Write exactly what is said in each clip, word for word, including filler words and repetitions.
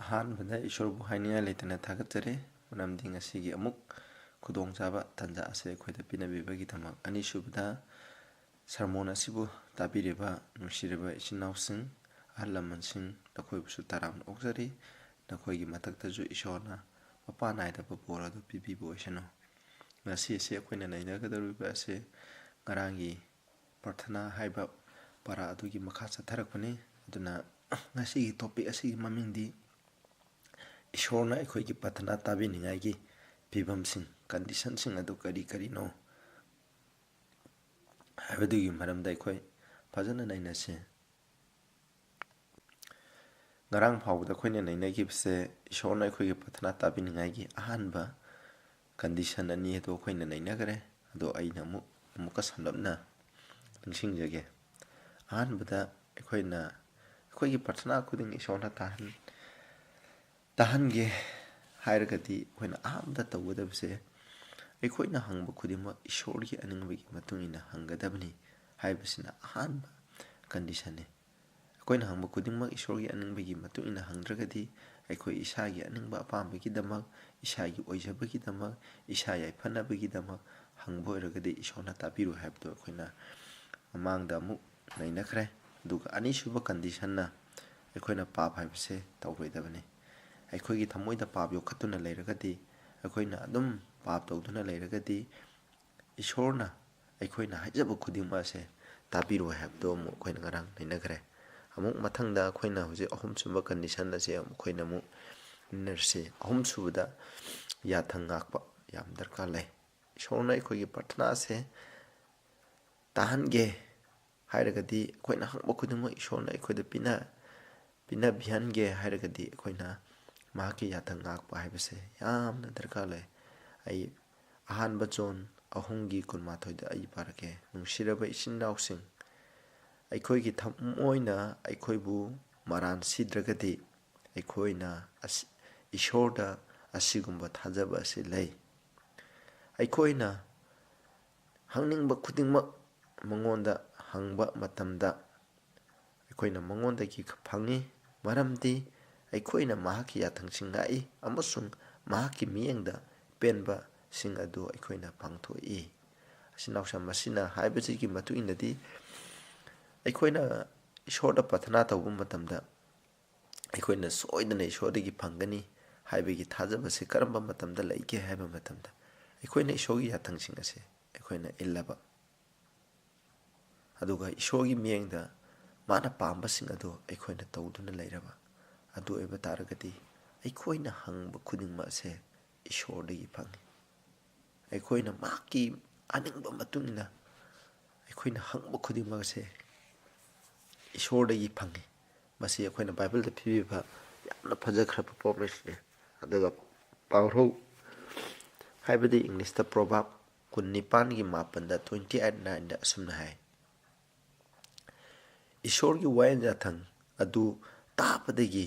ꯑꯍꯥꯟꯕꯗ ꯏꯁꯣꯔꯕꯨ ꯍꯥꯏꯅꯤꯡꯉꯥꯏ ꯂꯩꯇꯅ ꯊꯥꯒꯠꯆꯔꯤ, ꯃꯔꯝꯗꯤ ꯉꯁꯤꯒꯤ ꯑꯃꯨꯛ ꯈꯨꯗꯣꯡꯆꯥꯕ ꯇꯥꯟꯖꯥ ꯑꯁꯤ ꯑꯩꯈꯣꯏꯗ ꯄꯤꯅꯕꯤꯕꯒꯤꯗꯃꯛ꯫ ꯑꯅꯤꯁꯨꯕꯗ, ꯁꯔꯃꯣꯟ ꯑꯁꯤꯕꯨ ꯇꯥꯕꯤꯔꯤꯕ ꯅꯨꯡꯁꯤꯔꯕ ꯏꯆꯤꯟ ꯏꯅꯥꯎꯁꯤꯡ, ꯑꯍꯜ ꯂꯃꯟꯁꯤꯡ, ꯅꯈꯣꯏꯕꯨꯁꯨ ꯇꯔꯥꯝꯅ ꯑꯣꯛꯆꯔꯤ꯫ ꯅꯈꯣꯏꯒꯤ ꯃꯊꯛꯇꯁꯨ ꯏꯁꯣꯔꯅ ꯃꯄꯥ ꯅꯥꯏꯗꯕ ꯕꯣꯔ ꯑꯗꯨ ꯄꯤꯕꯤꯕ ꯑꯣꯏꯁꯅꯨ꯫ ꯉꯁꯤ ꯑꯁꯤ ꯑꯩꯈꯣꯏꯅ ꯅꯩꯅꯒꯗꯧꯔꯤꯕ ꯑꯁꯤ ꯉꯔꯥꯡꯒꯤ ꯄ꯭ꯔꯊꯅꯥ ꯍꯥꯏꯕ ꯄꯔꯥ ꯑꯗꯨꯒꯤ ꯃꯈꯥ ꯆꯠꯊꯔꯛꯄꯅꯤ꯫ ꯑꯗꯨꯅ ꯉꯁꯤꯒꯤ ꯇꯣꯄꯤꯛ ꯑꯁꯤꯒꯤ ꯃꯃꯤꯡꯗꯤ ꯏꯁꯣꯔꯅ ꯑꯩꯈꯣꯏꯒꯤ ꯄ꯭ꯔꯊꯅꯥ ꯇꯥꯕꯤꯅꯤꯡꯉꯥꯏꯒꯤ ꯐꯤꯕꯝꯁꯤꯡ, ꯀꯟꯗꯤꯁꯟꯁꯤꯡ ꯑꯗꯨ ꯀꯔꯤ ꯀꯔꯤꯅꯣ ꯍꯥꯏꯕꯗꯨꯒꯤ ꯃꯔꯝꯗ ꯑꯩꯈꯣꯏ ꯐꯖꯅ ꯅꯩꯅꯁꯤ꯫ ꯉꯔꯥꯡ ꯐꯥꯎꯕꯗ ꯑꯩꯈꯣꯏꯅ ꯅꯩꯅꯈꯤꯕꯁꯦ ꯏꯁꯣꯔꯅ ꯑꯩꯈꯣꯏꯒꯤ ꯄ꯭ꯔꯊꯅꯥ ꯇꯥꯕꯤꯅꯤꯡꯉꯥꯏꯒꯤ ꯑꯍꯥꯟꯕ ꯀꯟꯗꯤꯁꯟ ꯑꯅꯤ ꯑꯗꯨ ꯑꯩꯈꯣꯏꯅ ꯅꯩꯅꯈ꯭ꯔꯦ꯫ ꯑꯗꯣ ꯑꯩꯅ ꯑꯃꯨꯛ, ꯑꯃꯨꯛꯀ ꯁꯝꯂꯞꯅ ꯅꯤꯡꯁꯤꯡꯖꯒꯦ꯫ ꯑꯍꯥꯟꯕꯗ ꯑꯩꯈꯣꯏꯅ, ꯑꯩꯈꯣꯏꯒꯤ ꯄ꯭ꯔꯊꯅꯥ ꯈꯨꯗꯤꯡ ꯏꯁꯣꯔꯅ ꯇꯥꯍꯟ-, ꯇꯥꯍꯟꯒꯦ ꯍꯥꯏꯔꯒꯗꯤ ꯑꯩꯈꯣꯏꯅ ꯑꯍꯥꯟꯕꯗ ꯇꯧꯒꯗꯕꯁꯦ, ꯑꯩꯈꯣꯏꯅ ꯍꯪꯕ ꯈꯨꯗꯤꯡꯃꯛ ꯏꯁꯣꯔꯒꯤ ꯑꯅꯤꯡꯕꯒꯤ ꯃꯇꯨꯡ ꯏꯟꯅ ꯍꯪꯒꯗꯕꯅꯤ ꯍꯥꯏꯕꯁꯤꯅ ꯑꯍꯥꯟꯕ ꯀꯟꯗꯤꯁꯟꯅꯤ꯫ ꯑꯩꯈꯣꯏꯅ ꯍꯪꯕ ꯈꯨꯗꯤꯡꯃꯛ ꯏꯁꯣꯔꯒꯤ ꯑꯅꯤꯡꯕꯒꯤ ꯃꯇꯨꯡ ꯏꯟꯅ ꯍꯪꯗ꯭ꯔꯒꯗꯤ, ꯑꯩꯈꯣꯏ ꯏꯁꯥꯒꯤ ꯑꯅꯤꯡꯕ ꯑꯄꯥꯝꯕꯒꯤꯗꯃꯛ, ꯏꯁꯥꯒꯤ ꯑꯣꯏꯖꯕꯒꯤꯗꯃꯛ, ꯏꯁꯥ ꯌꯥꯏꯐꯅꯕꯒꯤꯗꯃꯛ ꯍꯪꯕ ꯑꯣꯏꯔꯒꯗꯤ ꯏꯁꯣꯔꯅ ꯇꯥꯕꯤꯔꯣꯏ ꯍꯥꯏꯕꯗꯣ ꯑꯩꯈꯣꯏꯅ ꯃꯃꯥꯡꯗ ꯑꯃꯨꯛ ꯅꯩꯅꯈ꯭ꯔꯦ꯫ ꯑꯗꯨꯒ ꯑꯅꯤꯁꯨꯕ ꯀꯟꯗꯤꯁꯟꯅ ꯑꯩꯈꯣꯏꯅ ꯄꯥꯞ ꯍꯥꯏꯕꯁꯦ ꯇꯧꯔꯣꯏꯗꯕꯅꯤ꯫ ꯑꯩꯈꯣꯏꯒꯤ ꯊꯃꯣꯏꯗ ꯄꯥꯞ ꯌꯣꯛꯈꯠꯇꯨꯅ ꯂꯩꯔꯒꯗꯤ, ꯑꯩꯈꯣꯏꯅ ꯑꯗꯨꯝ ꯄꯥꯞ ꯇꯧꯗꯨꯅ ꯂꯩꯔꯒꯗꯤ, ꯏꯁꯣꯔꯅ ꯑꯩꯈꯣꯏꯅ ꯍꯥꯏꯖꯕ ꯈꯨꯗꯤꯡꯃꯛ ꯑꯁꯦ ꯇꯥꯕꯤꯔꯣꯏ ꯍꯥꯏꯕꯗꯣ ꯑꯃꯨꯛ ꯑꯩꯈꯣꯏꯅ ꯉꯔꯥꯡ ꯅꯩꯅꯈ꯭ꯔꯦ꯫ ꯑꯃꯨꯛ ꯃꯊꯪꯗ ꯑꯩꯈꯣꯏꯅ ꯍꯧꯖꯤꯛ ꯑꯍꯨꯝꯁꯨꯕ ꯀꯟꯗꯤꯁꯟ ꯑꯁꯦ ꯑꯃꯨꯛ ꯑꯩꯈꯣꯏꯅ ꯑꯃꯨꯛ ꯅꯩꯅꯔꯁꯤ꯫ ꯑꯍꯨꯝꯁꯨꯕꯗ ꯌꯥꯊꯪ ꯉꯥꯛꯄ ꯌꯥꯝ ꯗꯔꯀꯥꯔ ꯂꯩ꯫ ꯏꯁꯣꯔꯅ ꯑꯩꯈꯣꯏꯒꯤ ꯄ꯭ꯔꯊꯅꯥ ꯑꯁꯦ ꯇꯥꯍꯟꯒꯦ ꯍꯥꯏꯔꯒꯗꯤ, ꯑꯩꯈꯣꯏꯅ ꯍꯪꯕ ꯈꯨꯗꯤꯡꯃꯛ ꯏꯁꯣꯔꯅ ꯑꯩꯈꯣꯏꯗ ꯄꯤꯅ-, ꯄꯤꯅꯕꯤꯍꯟꯒꯦ ꯍꯥꯏꯔꯒꯗꯤ ꯑꯩꯈꯣꯏꯅ ꯃꯍꯥꯛꯀꯤ ꯌꯥꯊꯪ ꯉꯥꯛꯄ ꯍꯥꯏꯕꯁꯦ ꯌꯥꯝꯅ ꯗꯔꯀꯥꯔ ꯂꯩ꯫ ꯑꯩ ꯑꯍꯥꯟꯕ ꯖꯣꯟ ꯑꯍꯨꯝꯒꯤ ꯀꯨꯟꯃꯥꯊꯣꯏꯗ ꯑꯩ ꯄꯥꯔꯛꯀꯦ꯫ ꯅꯨꯡꯁꯤꯔꯕ ꯏꯆꯤꯟ ꯏꯅꯥꯎꯁꯤꯡ, ꯑꯩꯈꯣꯏꯒꯤ ꯊꯃꯣꯏꯅ ꯑꯩꯈꯣꯏꯕꯨ ꯃꯔꯥꯟ ꯁꯤꯗ꯭ꯔꯒꯗꯤ, ꯑꯩꯈꯣꯏꯅ ꯑꯁ-, ꯏꯁꯣꯔꯗ ꯑꯁꯤꯒꯨꯝꯕ ꯊꯥꯖꯕ ꯑꯁꯤ ꯂꯩ꯫ ꯑꯩꯈꯣꯏꯅ ꯍꯪꯅꯤꯡꯕ ꯈꯨꯗꯤꯡꯃꯛ ꯃꯉꯣꯟꯗ ꯍꯪꯕ ꯃꯇꯝꯗ, ꯑꯩꯈꯣꯏꯅ ꯃꯉꯣꯟꯗꯒꯤ ꯐꯪꯉꯤ, ꯃꯔꯝꯗꯤ ꯑꯩꯈꯣꯏꯅ ꯃꯍꯥꯛꯀꯤ ꯌꯥꯊꯪꯁꯤꯡ ꯉꯥꯛꯏ ꯑꯃꯁꯨꯡ ꯃꯍꯥꯛꯀꯤ ꯃꯤꯠꯌꯦꯡꯗ ꯄꯦꯟꯕꯁꯤꯡ ꯑꯗꯨ ꯑꯩꯈꯣꯏꯅ ꯄꯥꯡꯊꯣꯛꯏ꯫ ꯑꯁꯤꯅꯥꯎꯁꯥ ꯃꯁꯤꯅ ꯍꯥꯏꯕꯁꯤꯒꯤ ꯃꯇꯨꯡ ꯏꯟꯅꯗꯤ, ꯑꯩꯈꯣꯏꯅ ꯏꯁꯣꯔꯗ ꯄ꯭ꯔꯊꯅꯥ ꯇꯧꯕ ꯃꯇꯝꯗ ꯑꯩꯈꯣꯏꯅ ꯁꯣꯏꯗꯅ ꯏꯁꯣꯔꯗꯒꯤ ꯐꯪꯒꯅꯤ ꯍꯥꯏꯕꯒꯤ ꯊꯥꯖꯕꯁꯤ ꯀꯔꯝꯕ ꯃꯇꯝꯗ ꯂꯩꯒꯦ ꯍꯥꯏꯕ ꯃꯇꯝꯗ, ꯑꯩꯈꯣꯏꯅ ꯏꯁꯣꯔꯒꯤ ꯌꯥꯊꯪꯁꯤꯡ ꯑꯁꯦ ꯑꯩꯈꯣꯏꯅ ꯏꯜꯂꯕ, ꯑꯗꯨꯒ ꯏꯁꯣꯔꯒꯤ ꯃꯤꯠꯌꯦꯡꯗ ꯃꯥꯅ ꯄꯥꯝꯕꯁꯤꯡ ꯑꯗꯨ ꯑꯩꯈꯣꯏꯅ ꯇꯧꯗꯨꯅ ꯂꯩꯔꯕ, ꯑꯗꯨ ꯑꯣꯏꯕ ꯇꯥꯔꯒꯗꯤ ꯑꯩꯈꯣꯏꯅ ꯍꯪꯕ ꯈꯨꯗꯤꯡꯃꯛ ꯑꯁꯦ ꯏꯁꯣꯔꯗꯒꯤ ꯐꯪꯏ꯫ ꯑꯩꯈꯣꯏꯅ ꯃꯍꯥꯛꯀꯤ ꯑꯅꯤꯡꯕ ꯃꯇꯨꯡ ꯏꯟꯅ ꯑꯩꯈꯣꯏꯅ ꯍꯪꯕ ꯈꯨꯗꯤꯡꯃꯛ ꯑꯁꯦ ꯏꯁꯣꯔꯗꯒꯤ ꯐꯪꯏ꯫ ꯃꯁꯤ ꯑꯩꯈꯣꯏꯅ ꯕꯥꯏꯕꯜꯗ ꯄꯤꯕꯤꯕ ꯌꯥꯝꯅ ꯐꯖꯈ꯭ꯔꯕ promiseꯅꯤ꯫ ꯑꯗꯨꯒ ꯄꯥꯎꯔꯧ, ꯍꯥꯏꯕꯗꯤ ꯏꯪꯂꯤꯁꯇ Proverb ꯀꯨꯟꯅꯤꯄꯥꯟꯒꯤ ꯃꯥꯄꯟꯗ, twenty eight nineꯗ ꯑꯁꯨꯝꯅ ꯍꯥꯏ, "ꯏꯁꯣꯔꯒꯤ ꯋꯥꯌꯦꯜ ꯌꯥꯊꯪ ꯑꯗꯨ ꯇꯥꯕꯗꯒꯤ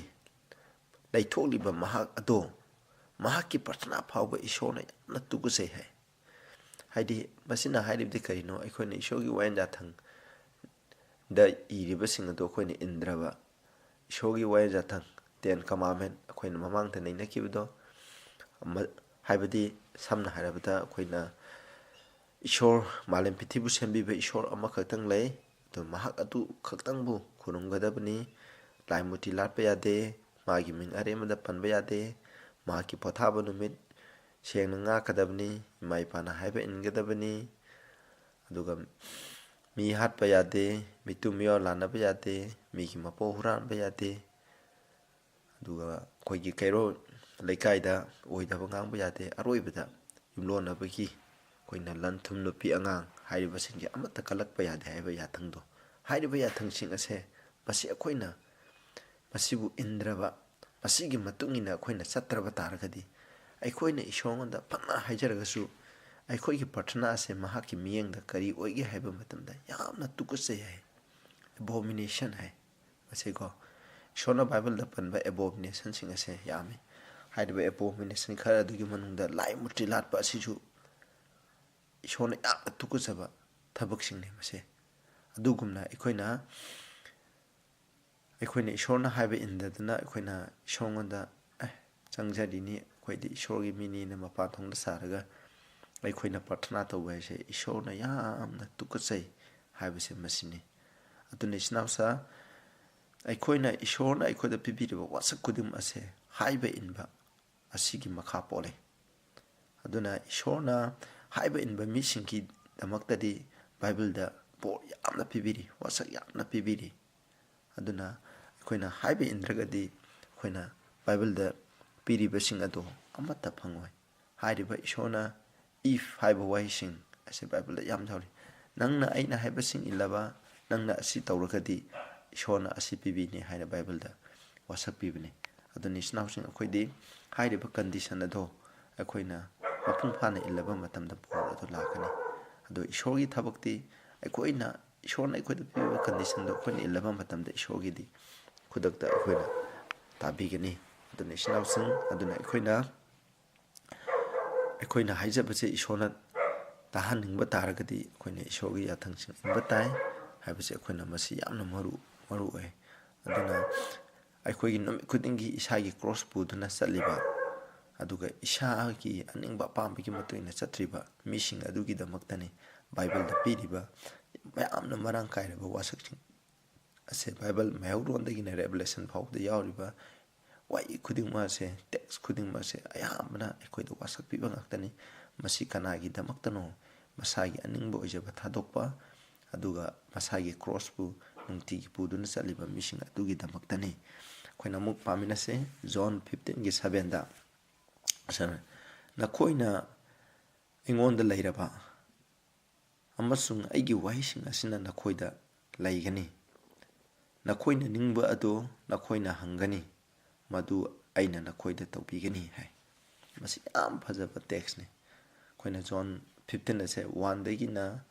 ꯂꯩꯊꯣꯛꯂꯤꯕ ꯃꯍꯥꯛ ꯑꯗꯣ ꯃꯍꯥꯛꯀꯤ ꯄ꯭ꯔꯊꯅꯥ ꯐꯥꯎꯕ ꯏꯁꯣꯔꯅ ꯌꯥꯝꯅ ꯇꯨꯀꯠꯆꯩ" ꯍꯥꯏ꯫ ꯍꯥꯏꯗꯤ, ꯃꯁꯤꯅ ꯍꯥꯏꯔꯤꯕꯗꯤ ꯀꯔꯤꯅꯣ? ꯑꯩꯈꯣꯏꯅ ꯏꯁꯣꯔꯒꯤ ꯋꯥꯌꯦꯜ ꯌꯥꯊꯪꯗ ꯏꯔꯤꯕꯁꯤꯡ ꯑꯗꯨ ꯑꯩꯈꯣꯏꯅ ꯏꯟꯗ꯭ꯔꯕ, ꯏꯁꯣꯔꯒꯤ ꯋꯥꯌꯦꯜ ꯌꯥꯊꯪ, Ten Commandment, ꯑꯩꯈꯣꯏꯅ ꯃꯃꯥꯡꯗ ꯅꯩꯅꯈꯤꯕꯗꯣ, ꯑꯃ-, ꯍꯥꯏꯕꯗꯤ, ꯁꯝꯅ ꯍꯥꯏꯔꯕꯗ, ꯑꯩꯈꯣꯏꯅ ꯏꯁꯣꯔ, ꯃꯥꯂꯦꯝ ꯄ꯭ꯔꯤꯊꯤꯕꯤꯕꯨ ꯁꯦꯝꯕꯤꯕ ꯏꯁꯣꯔ ꯑꯃꯈꯛꯇꯪ ꯂꯩ, ꯑꯗꯨ ꯃꯍꯥꯛ ꯑꯗꯨ ꯈꯛꯇꯪꯕꯨ ꯈꯨꯔꯨꯝꯒꯗꯕꯅꯤ꯫ ꯂꯥꯏ ꯃꯨꯔꯇꯤ ꯂꯥꯠꯄ ꯌꯥꯗꯦ, ꯃꯥꯒꯤ ꯃꯤꯡ ꯑꯔꯦꯝꯕꯗ ꯄꯟꯕ ꯌꯥꯗꯦ, ꯃꯍꯥꯛꯀꯤ ꯄꯣꯊꯥꯕ ꯅꯨꯃꯤꯠ ꯁꯦꯡꯅ ꯉꯥꯛꯀꯗꯕꯅꯤ, ꯏꯃꯥ ꯏꯄꯥꯅ ꯍꯥꯏꯕ ꯏꯟꯒꯗꯕꯅꯤ, ꯑꯗꯨꯒ ꯃꯤ ꯍꯥꯠꯄ ꯌꯥꯗꯦ, ꯃꯤꯇꯨ ꯃꯤꯑꯣꯟ ꯂꯥꯟꯅꯕ ꯌꯥꯗꯦ, ꯃꯤꯒꯤ ꯃꯄꯣ ꯍꯨꯔꯥꯟꯕ ꯌꯥꯗꯦ, ꯑꯗꯨꯒ ꯑꯩꯈꯣꯏꯒꯤ ꯀꯩꯔꯣꯜ ꯂꯩꯀꯥꯏꯗ ꯑꯣꯏꯗꯕ ꯉꯥꯡꯕ ꯌꯥꯗꯦ꯫ ꯑꯔꯣꯏꯕꯗ ꯌꯨꯝꯂꯣꯟꯅꯕꯒꯤ ꯑꯩꯈꯣꯏꯅ ꯂꯟ ꯊꯨꯝ ꯅꯨꯄꯤ ꯑꯉꯥꯡ ꯍꯥꯏꯔꯤꯕꯁꯤꯡꯁꯦ ꯑꯃꯠꯇ ꯀꯜꯂꯛꯄ ꯌꯥꯗꯦ ꯍꯥꯏꯕ ꯌꯥꯊꯪꯗꯣ, ꯍꯥꯏꯔꯤꯕ ꯌꯥꯊꯪꯁꯤꯡ ꯑꯁꯦ, ꯃꯁꯤ ꯑꯩꯈꯣꯏꯅ ꯃꯁꯤꯕꯨ ꯏꯟꯗ꯭ꯔꯕ, ꯃꯁꯤꯒꯤ ꯃꯇꯨꯡ ꯏꯟꯅ ꯑꯩꯈꯣꯏꯅ ꯆꯠꯇ꯭ꯔꯕ ꯇꯥꯔꯒꯗꯤ, ꯑꯩꯈꯣꯏꯅ ꯏꯁꯣꯔꯉꯣꯟꯗ ꯐꯅ ꯍꯥꯏꯖꯔꯒꯁꯨ, ꯑꯩꯈꯣꯏꯒꯤ ꯄ꯭ꯔꯊꯅꯥ ꯑꯁꯦ ꯃꯍꯥꯛꯀꯤ ꯃꯤꯠꯌꯦꯡꯗ ꯀꯔꯤ ꯑꯣꯏꯒꯦ ꯍꯥꯏꯕ ꯃꯇꯝꯗ ꯌꯥꯝꯅ ꯇꯨꯀꯠꯆꯩ ꯍꯥꯏ, abomination ꯍꯥꯏ꯫ ꯃꯁꯤꯀꯣ, ꯏꯁꯣꯔꯅ ꯕꯥꯏꯕꯜꯗ ꯄꯟꯕ abominationꯁꯤꯡ ꯑꯁꯦ ꯌꯥꯝꯃꯤ꯫ ꯍꯥꯏꯔꯤꯕ abomination ꯈꯔ ꯑꯗꯨꯒꯤ ꯃꯅꯨꯡꯗ ꯂꯥꯏ ꯃꯨꯔꯇꯤ ꯂꯥꯠꯄ ꯑꯁꯤꯁꯨ ꯏꯁꯣꯔꯅ ꯌꯥꯝꯅ ꯇꯨꯀꯠꯆꯕ ꯊꯕꯛꯁꯤꯡꯅꯤ ꯃꯁꯦ꯫ ꯑꯗꯨꯒꯨꯝꯅ ꯑꯩꯈꯣꯏꯅ ꯑꯩꯈꯣꯏꯅ ꯏꯁꯣꯔꯅ ꯍꯥꯏꯕ ꯏꯟꯗꯗꯅ ꯑꯩꯈꯣꯏꯅ ꯏꯁꯣꯔꯉꯣꯟꯗ, "ꯑꯦ, ꯆꯪꯖꯔꯤꯅꯤ, ꯑꯩꯈꯣꯏꯗꯤ ꯏꯁꯣꯔꯒꯤ ꯃꯤꯅꯤꯅ" ꯃꯄꯥꯟ ꯊꯣꯡꯗ ꯁꯥꯔꯒ ꯑꯩꯈꯣꯏꯅ ꯄ꯭ꯔꯊꯅꯥ ꯇꯧꯕ ꯍꯥꯏꯁꯦ ꯏꯁꯣꯔꯅ ꯌꯥꯝꯅ ꯇꯨꯀꯠꯆꯩ ꯍꯥꯏꯕꯁꯦ ꯃꯁꯤꯅꯤ꯫ ꯑꯗꯨꯅ ꯏꯆꯤꯟ ꯏꯅꯥꯎꯁꯥ, ꯑꯩꯈꯣꯏꯅ ꯏꯁꯣꯔꯅ ꯑꯩꯈꯣꯏꯗ ꯄꯤꯕꯤꯔꯤꯕ ꯋꯥꯁꯛ ꯈꯨꯗꯤꯡꯃꯛ ꯑꯁꯦ ꯍꯥꯏꯕ ꯏꯟꯕ ꯑꯁꯤꯒꯤ ꯃꯈꯥ ꯄꯣꯜꯂꯤ꯫ ꯑꯗꯨꯅ ꯏꯁꯣꯔꯅ ꯍꯥꯏꯕ ꯏꯟꯕ ꯃꯤꯁꯤꯡꯒꯤꯗꯃꯛꯇꯗꯤ ꯕꯥꯏꯕꯜꯗ ꯕꯣꯔ ꯌꯥꯝꯅ ꯄꯤꯕꯤꯔꯤ, ꯋꯥꯁꯛ ꯌꯥꯝꯅ ꯄꯤꯕꯤꯔꯤ꯫ ꯑꯗꯨꯅ ꯑꯩꯈꯣꯏꯅ ꯍꯥꯏꯕ ꯏꯟꯗ꯭ꯔꯒꯗꯤ ꯑꯩꯈꯣꯏꯅ ꯕꯥꯏꯕꯜꯗ ꯄꯤꯔꯤꯕꯁꯤꯡ ꯑꯗꯣ ꯑꯃꯠꯇ ꯐꯪꯉꯣꯏ꯫ ꯍꯥꯏꯔꯤꯕ ꯏꯁꯣꯔꯅ "if" ꯍꯥꯏꯕ ꯋꯥꯍꯩꯁꯤꯡ ꯑꯁꯤ ꯕꯥꯏꯕꯜꯗ ꯌꯥꯝ ꯌꯥꯎꯔꯤ꯫ "ꯅꯪꯅ ꯑꯩꯅ ꯍꯥꯏꯕꯁꯤꯡ ꯏꯜꯂꯕ, ꯅꯪꯅ ꯑꯁꯤ ꯇꯧꯔꯒꯗꯤ ꯏꯁꯣꯔꯅ ꯑꯁꯤ ꯄꯤꯕꯤꯅꯤ" ꯍꯥꯏꯅ ꯕꯥꯏꯕꯜꯗ ꯋꯥꯁꯛ ꯄꯤꯕꯅꯤ꯫ ꯑꯗꯨꯅ ꯏꯆꯤꯟ ꯏꯅꯥꯎꯁꯤꯡ, ꯑꯩꯈꯣꯏꯗꯤ ꯍꯥꯏꯔꯤꯕ ꯀꯟꯗꯤꯁꯟ ꯑꯗꯣ ꯑꯩꯈꯣꯏꯅ ꯃꯄꯨꯡ ꯐꯥꯅ ꯏꯜꯂꯕ ꯃꯇꯝꯗ ꯕꯣꯔ ꯑꯗꯨ ꯂꯥꯛꯀꯅꯤ꯫ ꯑꯗꯣ ꯏꯁꯣꯔꯒꯤ ꯊꯕꯛꯇꯤ ꯑꯩꯈꯣꯏꯅ, ꯏꯁꯣꯔꯅ ꯑꯩꯈꯣꯏꯗ ꯄꯤꯕ ꯀꯟꯗꯤꯁꯟꯗꯣ ꯑꯩꯈꯣꯏꯅ ꯏꯜꯂꯕ ꯃꯇꯝꯗ ꯏꯁꯣꯔꯒꯤꯗꯤ ꯈꯨꯗꯛꯇ ꯑꯩꯈꯣꯏꯅ ꯇꯥꯕꯤꯒꯅꯤ꯫ ꯑꯗꯨꯅ ꯏꯆꯤꯟ ꯏꯅꯥꯎꯁꯤꯡ, ꯑꯗꯨꯅ ꯑꯩꯈꯣꯏꯅ, ꯑꯩꯈꯣꯏꯅ ꯍꯥꯏꯖꯕꯁꯦ ꯏꯁꯣꯔꯅ ꯇꯥꯍꯟꯅꯤꯡꯕ ꯇꯥꯔꯒꯗꯤ ꯑꯩꯈꯣꯏꯅ ꯏꯁꯣꯔꯒꯤ ꯌꯥꯊꯪꯁꯤꯡ ꯏꯟꯕ ꯇꯥꯏ ꯍꯥꯏꯕꯁꯦ ꯑꯩꯈꯣꯏꯅ ꯃꯁꯤ ꯌꯥꯝꯅ ꯃꯔꯨ, ꯃꯔꯨ ꯑꯣꯏ꯫ ꯑꯗꯨꯅ ꯑꯩꯈꯣꯏꯒꯤ ꯅꯨꯃꯤꯠ ꯈꯨꯗꯤꯡꯒꯤ ꯏꯁꯥꯒꯤ ꯀ꯭ꯔꯣꯁ ꯄꯨꯗꯨꯅ ꯆꯠꯂꯤꯕ, ꯑꯗꯨꯒ ꯏꯁꯥꯒꯤ ꯑꯅꯤꯡꯕ ꯑꯄꯥꯝꯕꯒꯤ ꯃꯇꯨꯡ ꯏꯟꯅ ꯆꯠꯇ꯭ꯔꯤꯕ ꯃꯤꯁꯤꯡ ꯑꯗꯨꯒꯤꯗꯃꯛꯇꯅꯤ ꯕꯥꯏꯕꯜꯗ ꯄꯤꯔꯤꯕ ꯃꯌꯥꯝꯅ ꯃꯔꯥꯡ ꯀꯥꯏꯔꯕ ꯋꯥꯁꯛꯁꯤꯡ ꯑꯁꯦ꯫ ꯕꯥꯏꯕꯜ ꯃꯌꯧꯔꯣꯟꯗꯒꯤꯅ ꯔꯦꯚꯦꯂꯦꯁꯟ ꯐꯥꯎꯕꯗ ꯌꯥꯎꯔꯤꯕ ꯋꯥꯍꯩ ꯈꯨꯗꯤꯡꯃꯛ ꯑꯁꯦ, ꯇꯦꯛꯁ ꯈꯨꯗꯤꯡꯃꯛ ꯑꯁꯦ ꯑꯌꯥꯝꯕꯅ ꯑꯩꯈꯣꯏꯗ ꯋꯥꯁꯛ ꯄꯤꯕ ꯉꯥꯛꯇꯅꯤ꯫ ꯃꯁꯤ ꯀꯅꯥꯒꯤꯗꯃꯛꯇꯅꯣ? ꯃꯁꯥꯒꯤ ꯑꯅꯤꯡꯕ ꯑꯣꯏꯖꯕ ꯊꯥꯗꯣꯛꯄ, ꯑꯗꯨꯒ ꯃꯁꯥꯒꯤ ꯀ꯭ꯔꯣꯁꯄꯨ ꯅꯨꯡꯇꯤꯒꯤ ꯄꯨꯗꯨꯅ ꯆꯠꯂꯤꯕ ꯃꯤꯁꯤꯡ ꯑꯗꯨꯒꯤꯗꯃꯛꯇꯅꯤ꯫ ꯑꯩꯈꯣꯏꯅ ꯑꯃꯨꯛ ꯄꯥꯃꯤꯟꯅꯁꯦ, ꯖꯣꯟ ꯐꯤꯐꯇꯤꯟꯒꯤ ꯁꯚꯦꯟꯗ꯫ ꯅꯈꯣꯏꯅ ꯑꯩꯉꯣꯟꯗ ꯂꯩꯔꯕ ꯑꯃꯁꯨꯡ ꯑꯩꯒꯤ ꯋꯥꯍꯩꯁꯤꯡ ꯑꯁꯤꯅ ꯅꯈꯣꯏꯗ ꯂꯩꯒꯅꯤ꯫ ꯅꯈꯣꯏꯅ ꯅꯤꯡꯕ ꯑꯗꯨ ꯅꯈꯣꯏꯅ ꯍꯪꯒꯅꯤ, ꯃꯗꯨ ꯑꯩꯅ ꯅꯈꯣꯏꯗ ꯇꯧꯕꯤꯒꯅꯤ ꯍꯥꯏ꯫ ꯃꯁꯤ ꯌꯥꯝ ꯐꯖꯕ ꯇꯦꯛꯁꯅꯤ꯫ ꯑꯩꯈꯣꯏꯅ ꯖꯣꯟ ꯐꯤꯐꯇꯤꯟ ꯑꯁꯦ ꯋꯥꯟꯗꯒꯤꯅ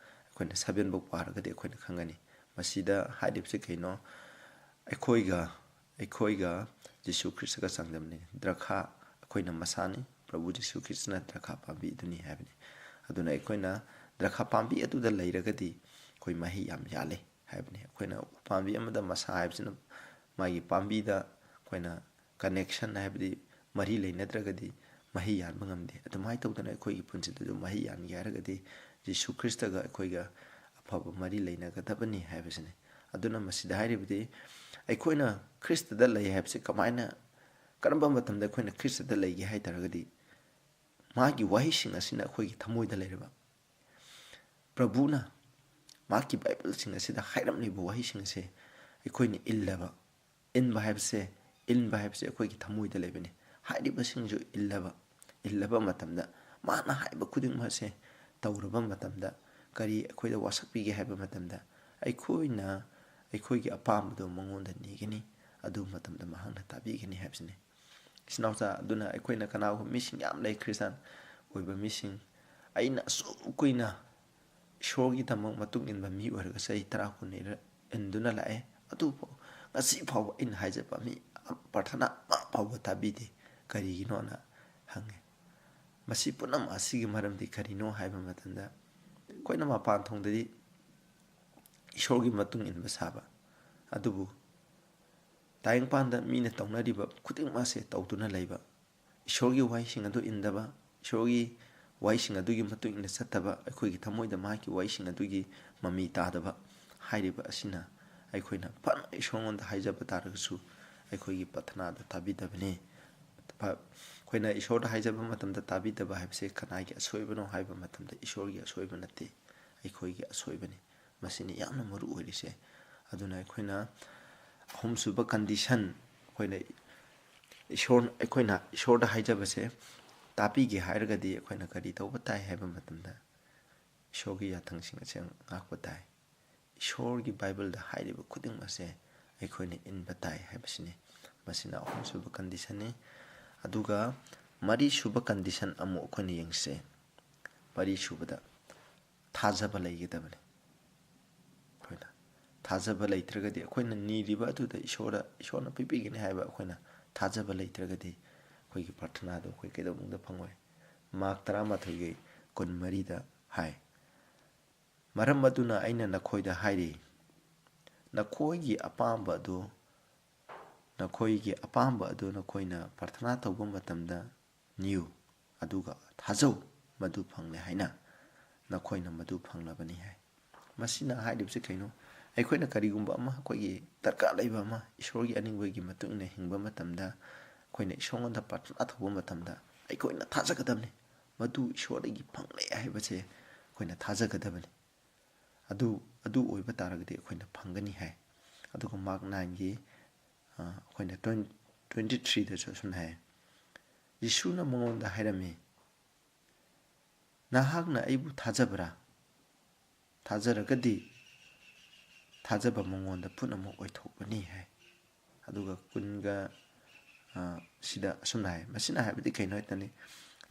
ꯑꯩꯈꯣꯏꯅ ꯁꯚꯦꯟꯐꯥꯎ ꯄꯥꯔꯒꯗꯤ ꯑꯩꯈꯣꯏꯅ ꯈꯪꯒꯅꯤ꯫ ꯃꯁꯤꯗ ꯍꯥꯏꯔꯤꯕꯁꯤ ꯀꯩꯅꯣ? ꯑꯩꯈꯣꯏꯒ, ꯑꯩꯈꯣꯏꯒ ꯖꯤꯁꯨ ꯈ꯭ꯔꯤꯁꯇꯒ ꯆꯥꯡꯗꯝꯅꯩ꯫ ꯗ꯭ꯔꯈꯥ, ꯑꯩꯈꯣꯏꯅ ꯃꯁꯥꯅꯤ, ꯄ꯭ꯔꯚꯨ ꯖꯤꯁꯨ ꯈ꯭ꯔꯤꯁꯇꯅ ꯗ꯭ꯔꯈꯥ ꯄꯥꯝꯕꯤ ꯑꯗꯨꯅꯤ ꯍꯥꯏꯕꯅꯤ꯫ ꯑꯗꯨꯅ ꯑꯩꯈꯣꯏꯅ ꯗ꯭ꯔꯈꯥ ꯄꯥꯝꯕꯤ ꯑꯗꯨꯗ ꯂꯩꯔꯒꯗꯤ ꯑꯩꯈꯣꯏ ꯃꯍꯩ ꯌꯥꯝ ꯌꯥꯜꯂꯤ ꯍꯥꯏꯕꯅꯤ꯫ ꯑꯩꯈꯣꯏꯅ ꯎꯄꯥꯝꯕꯤ ꯑꯃꯗ ꯃꯁꯥ ꯍꯥꯏꯕꯁꯤꯅ ꯃꯥꯒꯤ ꯄꯥꯝꯕꯤꯗ ꯑꯩꯈꯣꯏꯅ connection, ꯍꯥꯏꯕꯗꯤ ꯃꯔꯤ ꯂꯩꯅꯗ꯭ꯔꯒꯗꯤ ꯃꯍꯩ ꯌꯥꯟꯕ ꯉꯝꯗꯦ꯫ ꯑꯗꯨꯃꯥꯏꯅ ꯇꯧꯗꯅ ꯑꯩꯈꯣꯏꯒꯤ ꯄꯨꯟꯁꯤꯗꯁꯨ ꯃꯍꯩ ꯌꯥꯟꯒꯦ ꯍꯥꯏꯔꯒꯗꯤ ꯖꯤꯁꯨ ꯈ꯭ꯔꯤꯁꯇꯒ ꯑꯩꯈꯣꯏꯒ ꯑꯐꯕ ꯃꯔꯤ ꯂꯩꯅꯒꯗꯕꯅꯤ ꯍꯥꯏꯕꯁꯤꯅꯤ꯫ ꯑꯗꯨꯅ ꯃꯁꯤꯗ ꯍꯥꯏꯔꯤꯕꯗꯤ ꯑꯩꯈꯣꯏꯅ ꯈ꯭ꯔꯤꯁꯇꯗ ꯂꯩ ꯍꯥꯏꯕꯁꯤ ꯀꯃꯥꯏꯅ, ꯀꯔꯝꯕ ꯃꯇꯝꯗ ꯑꯩꯈꯣꯏꯅ ꯈ꯭ꯔꯤꯁꯇꯗ ꯂꯩꯒꯦ ꯍꯥꯏ ꯇꯥꯔꯒꯗꯤ, ꯃꯥꯒꯤ ꯋꯥꯍꯩꯁꯤꯡ ꯑꯁꯤꯅ ꯑꯩꯈꯣꯏꯒꯤ ꯊꯃꯣꯏꯗ ꯂꯩꯔꯕ, ꯄ꯭ꯔꯚꯨꯅ ꯃꯍꯥꯛꯀꯤ ꯕꯥꯏꯕꯜꯁꯤꯡ ꯑꯁꯤꯗ ꯍꯥꯏꯔꯝꯂꯤꯕ ꯋꯥꯍꯩꯁꯤꯡ ꯑꯁꯦ ꯑꯩꯈꯣꯏꯅ ꯏꯜꯂꯕ, ꯏꯟꯕ ꯍꯥꯏꯕꯁꯦ, ꯏꯟꯕ ꯍꯥꯏꯕꯁꯦ ꯑꯩꯈꯣꯏꯒꯤ ꯊꯃꯣꯏꯗ ꯂꯩꯕꯅꯤ꯫ ꯍꯥꯏꯔꯤꯕꯁꯤꯡꯁꯨ ꯏꯜꯂꯕ, ꯏꯜꯂꯕ ꯃꯇꯝꯗ, ꯃꯥꯅ ꯍꯥꯏꯕ ꯈꯨꯗꯤꯡꯃꯛ ꯑꯁꯦ ꯇꯧꯔꯕ ꯃꯇꯝꯗ, ꯀꯔꯤ ꯑꯩꯈꯣꯏꯗ ꯋꯥꯁꯛꯄꯤꯒꯦ ꯍꯥꯏꯕ ꯃꯇꯝꯗ, ꯑꯩꯈꯣꯏꯅ ꯑꯩꯈꯣꯏꯒꯤ ꯑꯄꯥꯝꯕꯗꯣ ꯃꯉꯣꯟꯗ ꯅꯤꯒꯅꯤ, ꯑꯗꯨ ꯃꯇꯝꯗ ꯃꯍꯥꯛꯅ ꯇꯥꯕꯤꯒꯅꯤ ꯍꯥꯏꯕꯁꯤꯅꯤ꯫ ꯏꯆꯤꯟ ꯏꯅꯥꯎꯆꯥ, ꯑꯗꯨꯅ ꯑꯩꯈꯣꯏꯅ ꯀꯅꯥꯒꯨꯝꯕ ꯃꯤꯁꯤꯡ ꯌꯥꯝ ꯂꯩ, ꯈ꯭ꯔꯤꯁꯇꯥꯟ ꯑꯣꯏꯕ ꯃꯤꯁꯤꯡ, ꯑꯩꯅ ꯑꯁꯨꯛ ꯀꯨꯏꯅ ꯏꯁꯣꯔꯒꯤꯗꯃꯛ ꯃꯇꯨꯡ ꯏꯟꯕ ꯃꯤ ꯑꯣꯏꯔꯒ ꯆꯍꯤ ꯇꯔꯥ ꯀꯨꯟ ꯏꯟꯗꯨꯅ ꯂꯥꯛꯑꯦ, ꯑꯗꯨꯕꯨ ꯉꯁꯤ ꯐꯥꯎꯕ ꯑꯩꯅ ꯍꯥꯏꯖꯕ ꯃꯤ, ꯄ꯭ꯔꯥꯊꯅꯥ ꯑꯃ ꯐꯥꯎꯕ ꯇꯥꯕꯤꯗꯦ, ꯀꯔꯤꯒꯤꯅꯣꯅ ꯍꯪꯉꯦ꯫ ꯃꯁꯤ ꯄꯨꯝꯅꯃꯛ ꯑꯁꯤꯒꯤ ꯃꯔꯝꯗꯤ ꯀꯔꯤꯅꯣ ꯍꯥꯏꯕ ꯃꯇꯝꯗ, ꯑꯩꯈꯣꯏꯅ ꯃꯄꯥꯟ ꯊꯣꯡꯗꯗꯤ ꯏꯁꯣꯔꯒꯤ ꯃꯇꯨꯡ ꯏꯟꯕ ꯁꯥꯕ, ꯑꯗꯨꯕꯨ ꯇꯥꯏꯕꯪꯄꯥꯟꯗ ꯃꯤꯅ ꯇꯧꯅꯔꯤꯕ ꯈꯨꯗꯤꯡꯃꯛꯁꯦ ꯇꯧꯗꯨꯅ ꯂꯩꯕ, ꯏꯁꯣꯔꯒꯤ ꯋꯥꯍꯩꯁꯤꯡ ꯑꯗꯨ ꯏꯟꯗꯕ, ꯏꯁꯣꯔꯒꯤ ꯋꯥꯍꯩꯁꯤꯡ ꯑꯗꯨꯒꯤ ꯃꯇꯨꯡ ꯏꯟꯅ ꯆꯠꯇꯕ, ꯑꯩꯈꯣꯏꯒꯤ ꯊꯃꯣꯏꯗ ꯃꯍꯥꯛꯀꯤ ꯋꯥꯍꯩꯁꯤꯡ ꯑꯗꯨꯒꯤ ꯃꯃꯤ ꯇꯥꯗꯕ ꯍꯥꯏꯔꯤꯕ ꯑꯁꯤꯅ, ꯑꯩꯈꯣꯏꯅ ꯐꯅ ꯏꯁꯣꯔꯉꯣꯟꯗ ꯍꯥꯏꯖꯕ ꯇꯥꯔꯒꯁꯨ, ꯑꯩꯈꯣꯏꯒꯤ ꯄ꯭ꯔꯥꯊꯅꯥꯗ ꯇꯥꯕꯤꯗꯕꯅꯤ꯫ ꯐ-, ꯑꯩꯈꯣꯏꯅ ꯏꯁꯣꯔꯗ ꯍꯥꯏꯖꯕ ꯃꯇꯝꯗ ꯇꯥꯕꯤꯗꯕ ꯍꯥꯏꯕꯁꯦ ꯀꯅꯥꯒꯤ ꯑꯁꯣꯏꯕꯅꯣ ꯍꯥꯏꯕ ꯃꯇꯝꯗ, ꯏꯁꯣꯔꯒꯤ ꯑꯁꯣꯏꯕ ꯅꯠꯇꯦ, ꯑꯩꯈꯣꯏꯒꯤ ꯑꯁꯣꯏꯕꯅꯤ꯫ ꯃꯁꯤꯅꯤ ꯌꯥꯝꯅ ꯃꯔꯨ ꯑꯣꯏꯔꯤꯁꯦ꯫ ꯑꯗꯨꯅ ꯑꯩꯈꯣꯏꯅ ꯑꯍꯨꯝꯁꯨꯕ condition, ꯑꯩꯈꯣꯏꯅ ꯏꯁꯣꯔ, ꯑꯩꯈꯣꯏꯅ ꯏꯁꯣꯔꯗ ꯍꯥꯏꯖꯕꯁꯦ ꯇꯥꯕꯤꯒꯦ ꯍꯥꯏꯔꯒꯗꯤ ꯑꯩꯈꯣꯏꯅ ꯀꯔꯤ ꯇꯧꯕ ꯇꯥꯏ ꯍꯥꯏꯕ ꯃꯇꯝꯗ, ꯏꯁꯣꯔꯒꯤ ꯌꯥꯊꯪꯁꯤꯡ ꯑꯁꯦ ꯉꯥꯛꯄ ꯇꯥꯏ꯫ ꯏꯁꯣꯔꯒꯤ ꯕꯥꯏꯕꯜꯗ ꯍꯥꯏꯔꯤꯕ ꯈꯨꯗꯤꯡꯃꯛꯁꯦ ꯑꯩꯈꯣꯏꯅ ꯏꯟꯕ ꯇꯥꯏ ꯍꯥꯏꯕꯁꯤꯅꯤ꯫ ꯃꯁꯤꯅ ꯑꯍꯨꯝꯁꯨꯕ conditionꯅꯤ꯫ ꯑꯗꯨꯒ ꯃꯔꯤꯁꯨꯕ condition ꯑꯃꯨꯛ ꯑꯩꯈꯣꯏꯅ ꯌꯦꯡꯁꯦ꯫ ꯃꯔꯤꯁꯨꯕꯗ ꯊꯥꯖꯕ ꯂꯩꯒꯗꯕꯅꯤ꯫ ꯑꯩꯈꯣꯏꯅ ꯊꯥꯖꯕ ꯂꯩꯇ꯭ꯔꯒꯗꯤ, ꯑꯩꯈꯣꯏꯅ ꯅꯤꯔꯤꯕ ꯑꯗꯨꯗ ꯏꯁꯣꯔꯗ, ꯏꯁꯣꯔꯅ ꯄꯤꯕꯤꯒꯅꯤ ꯍꯥꯏꯕ ꯑꯩꯈꯣꯏꯅ ꯊꯥꯖꯕ ꯂꯩꯇ꯭ꯔꯒꯗꯤ, ꯑꯩꯈꯣꯏꯒꯤ ꯄ꯭ꯔꯥꯊꯅꯥꯗꯣ ꯑꯩꯈꯣꯏ ꯀꯩꯗꯧꯅꯨꯡꯗ ꯐꯪꯉꯣꯏ꯫ ꯃꯥꯔꯛ ꯇꯔꯥꯃꯥꯊꯣꯏꯒꯤ ꯀꯨꯟꯃꯔꯤꯗ ꯍꯥꯏ, "ꯃꯔꯝ ꯑꯗꯨꯅ ꯑꯩꯅ ꯅꯈꯣꯏꯗ ꯍꯥꯏꯔꯤ, ꯅꯈꯣꯏꯒꯤ ꯑꯄꯥꯝꯕ ꯑꯗꯨ ꯅꯈꯣꯏꯒꯤ ꯑꯄꯥꯝꯕ ꯑꯗꯨ ꯅꯈꯣꯏꯅ ꯄ꯭ꯔꯥꯊꯅꯥ ꯇꯧꯕ ꯃꯇꯝꯗ ꯅꯤꯌꯨ, ꯑꯗꯨꯒ ꯊꯥꯖꯧ, ꯃꯗꯨ ꯐꯪꯂꯦ ꯍꯥꯏꯅ ꯅꯈꯣꯏꯅ ꯃꯗꯨ ꯐꯪꯂꯕꯅꯤ ꯍꯥꯏ꯫ ꯃꯁꯤꯅ ꯍꯥꯏꯔꯤꯕꯁꯤ ꯀꯩꯅꯣ? ꯑꯩꯈꯣꯏꯅ ꯀꯔꯤꯒꯨꯝꯕ ꯑꯃ, ꯑꯩꯈꯣꯏꯒꯤ ꯗꯔꯀꯥꯔ ꯂꯩꯕ ꯑꯃ, ꯏꯁꯣꯔꯒꯤ ꯑꯅꯤꯡꯕꯒꯤ ꯃꯇꯨꯡ ꯏꯟꯅ ꯍꯤꯡꯕ ꯃꯇꯝꯗ, ꯑꯩꯈꯣꯏꯅ ꯏꯁꯣꯔꯉꯣꯟꯗ ꯄ꯭ꯔꯥꯊꯅꯥ ꯇꯧꯕ ꯃꯇꯝꯗ ꯑꯩꯈꯣꯏꯅ ꯊꯥꯖꯒꯗꯕꯅꯤ꯫ ꯃꯗꯨ ꯏꯁꯣꯔꯗꯒꯤ ꯐꯪꯂꯦ ꯍꯥꯏꯕꯁꯦ ꯑꯩꯈꯣꯏꯅ ꯊꯥꯖꯒꯗꯕꯅꯤ꯫ ꯑꯗꯨ, ꯑꯗꯨ ꯑꯣꯏꯕ ꯇꯥꯔꯒꯗꯤ ꯑꯩꯈꯣꯏꯅ ꯐꯪꯒꯅꯤ ꯍꯥꯏ꯫ ꯑꯗꯨꯒ ꯃꯥꯔꯛ ꯅꯥꯏꯟꯒꯤ, ꯑ, ꯑꯩꯈꯣꯏꯅ ꯇ꯭ꯋꯦꯟ-, ꯇ꯭ꯋꯦꯟꯇꯤ ꯊ꯭ꯔꯤꯗꯁꯨ ꯑꯁꯨꯝꯅ ꯍꯥꯏ, ꯌꯤꯁꯨꯅ ꯃꯉꯣꯟꯗ ꯍꯥꯏꯔꯝꯃꯤ, "ꯅꯍꯥꯛꯅ ꯑꯩꯕꯨ ꯊꯥꯖꯕ꯭ꯔꯥ? ꯊꯥꯖꯔꯒꯗꯤ ꯊꯥꯖꯕ ꯃꯉꯣꯟꯗ ꯄꯨꯝꯅꯃꯛ ꯑꯣꯏꯊꯣꯛꯄꯅꯤ" ꯍꯥꯏ꯫ ꯑꯗꯨꯒ ꯀꯨꯟꯒ, ꯑ, ꯁꯤꯗ ꯑꯁꯨꯝꯅ ꯍꯥꯏ, ꯃꯁꯤꯅ ꯍꯥꯏꯕꯗꯤ ꯀꯩꯅꯣ ꯍꯥꯏꯇꯥꯔꯗꯤ,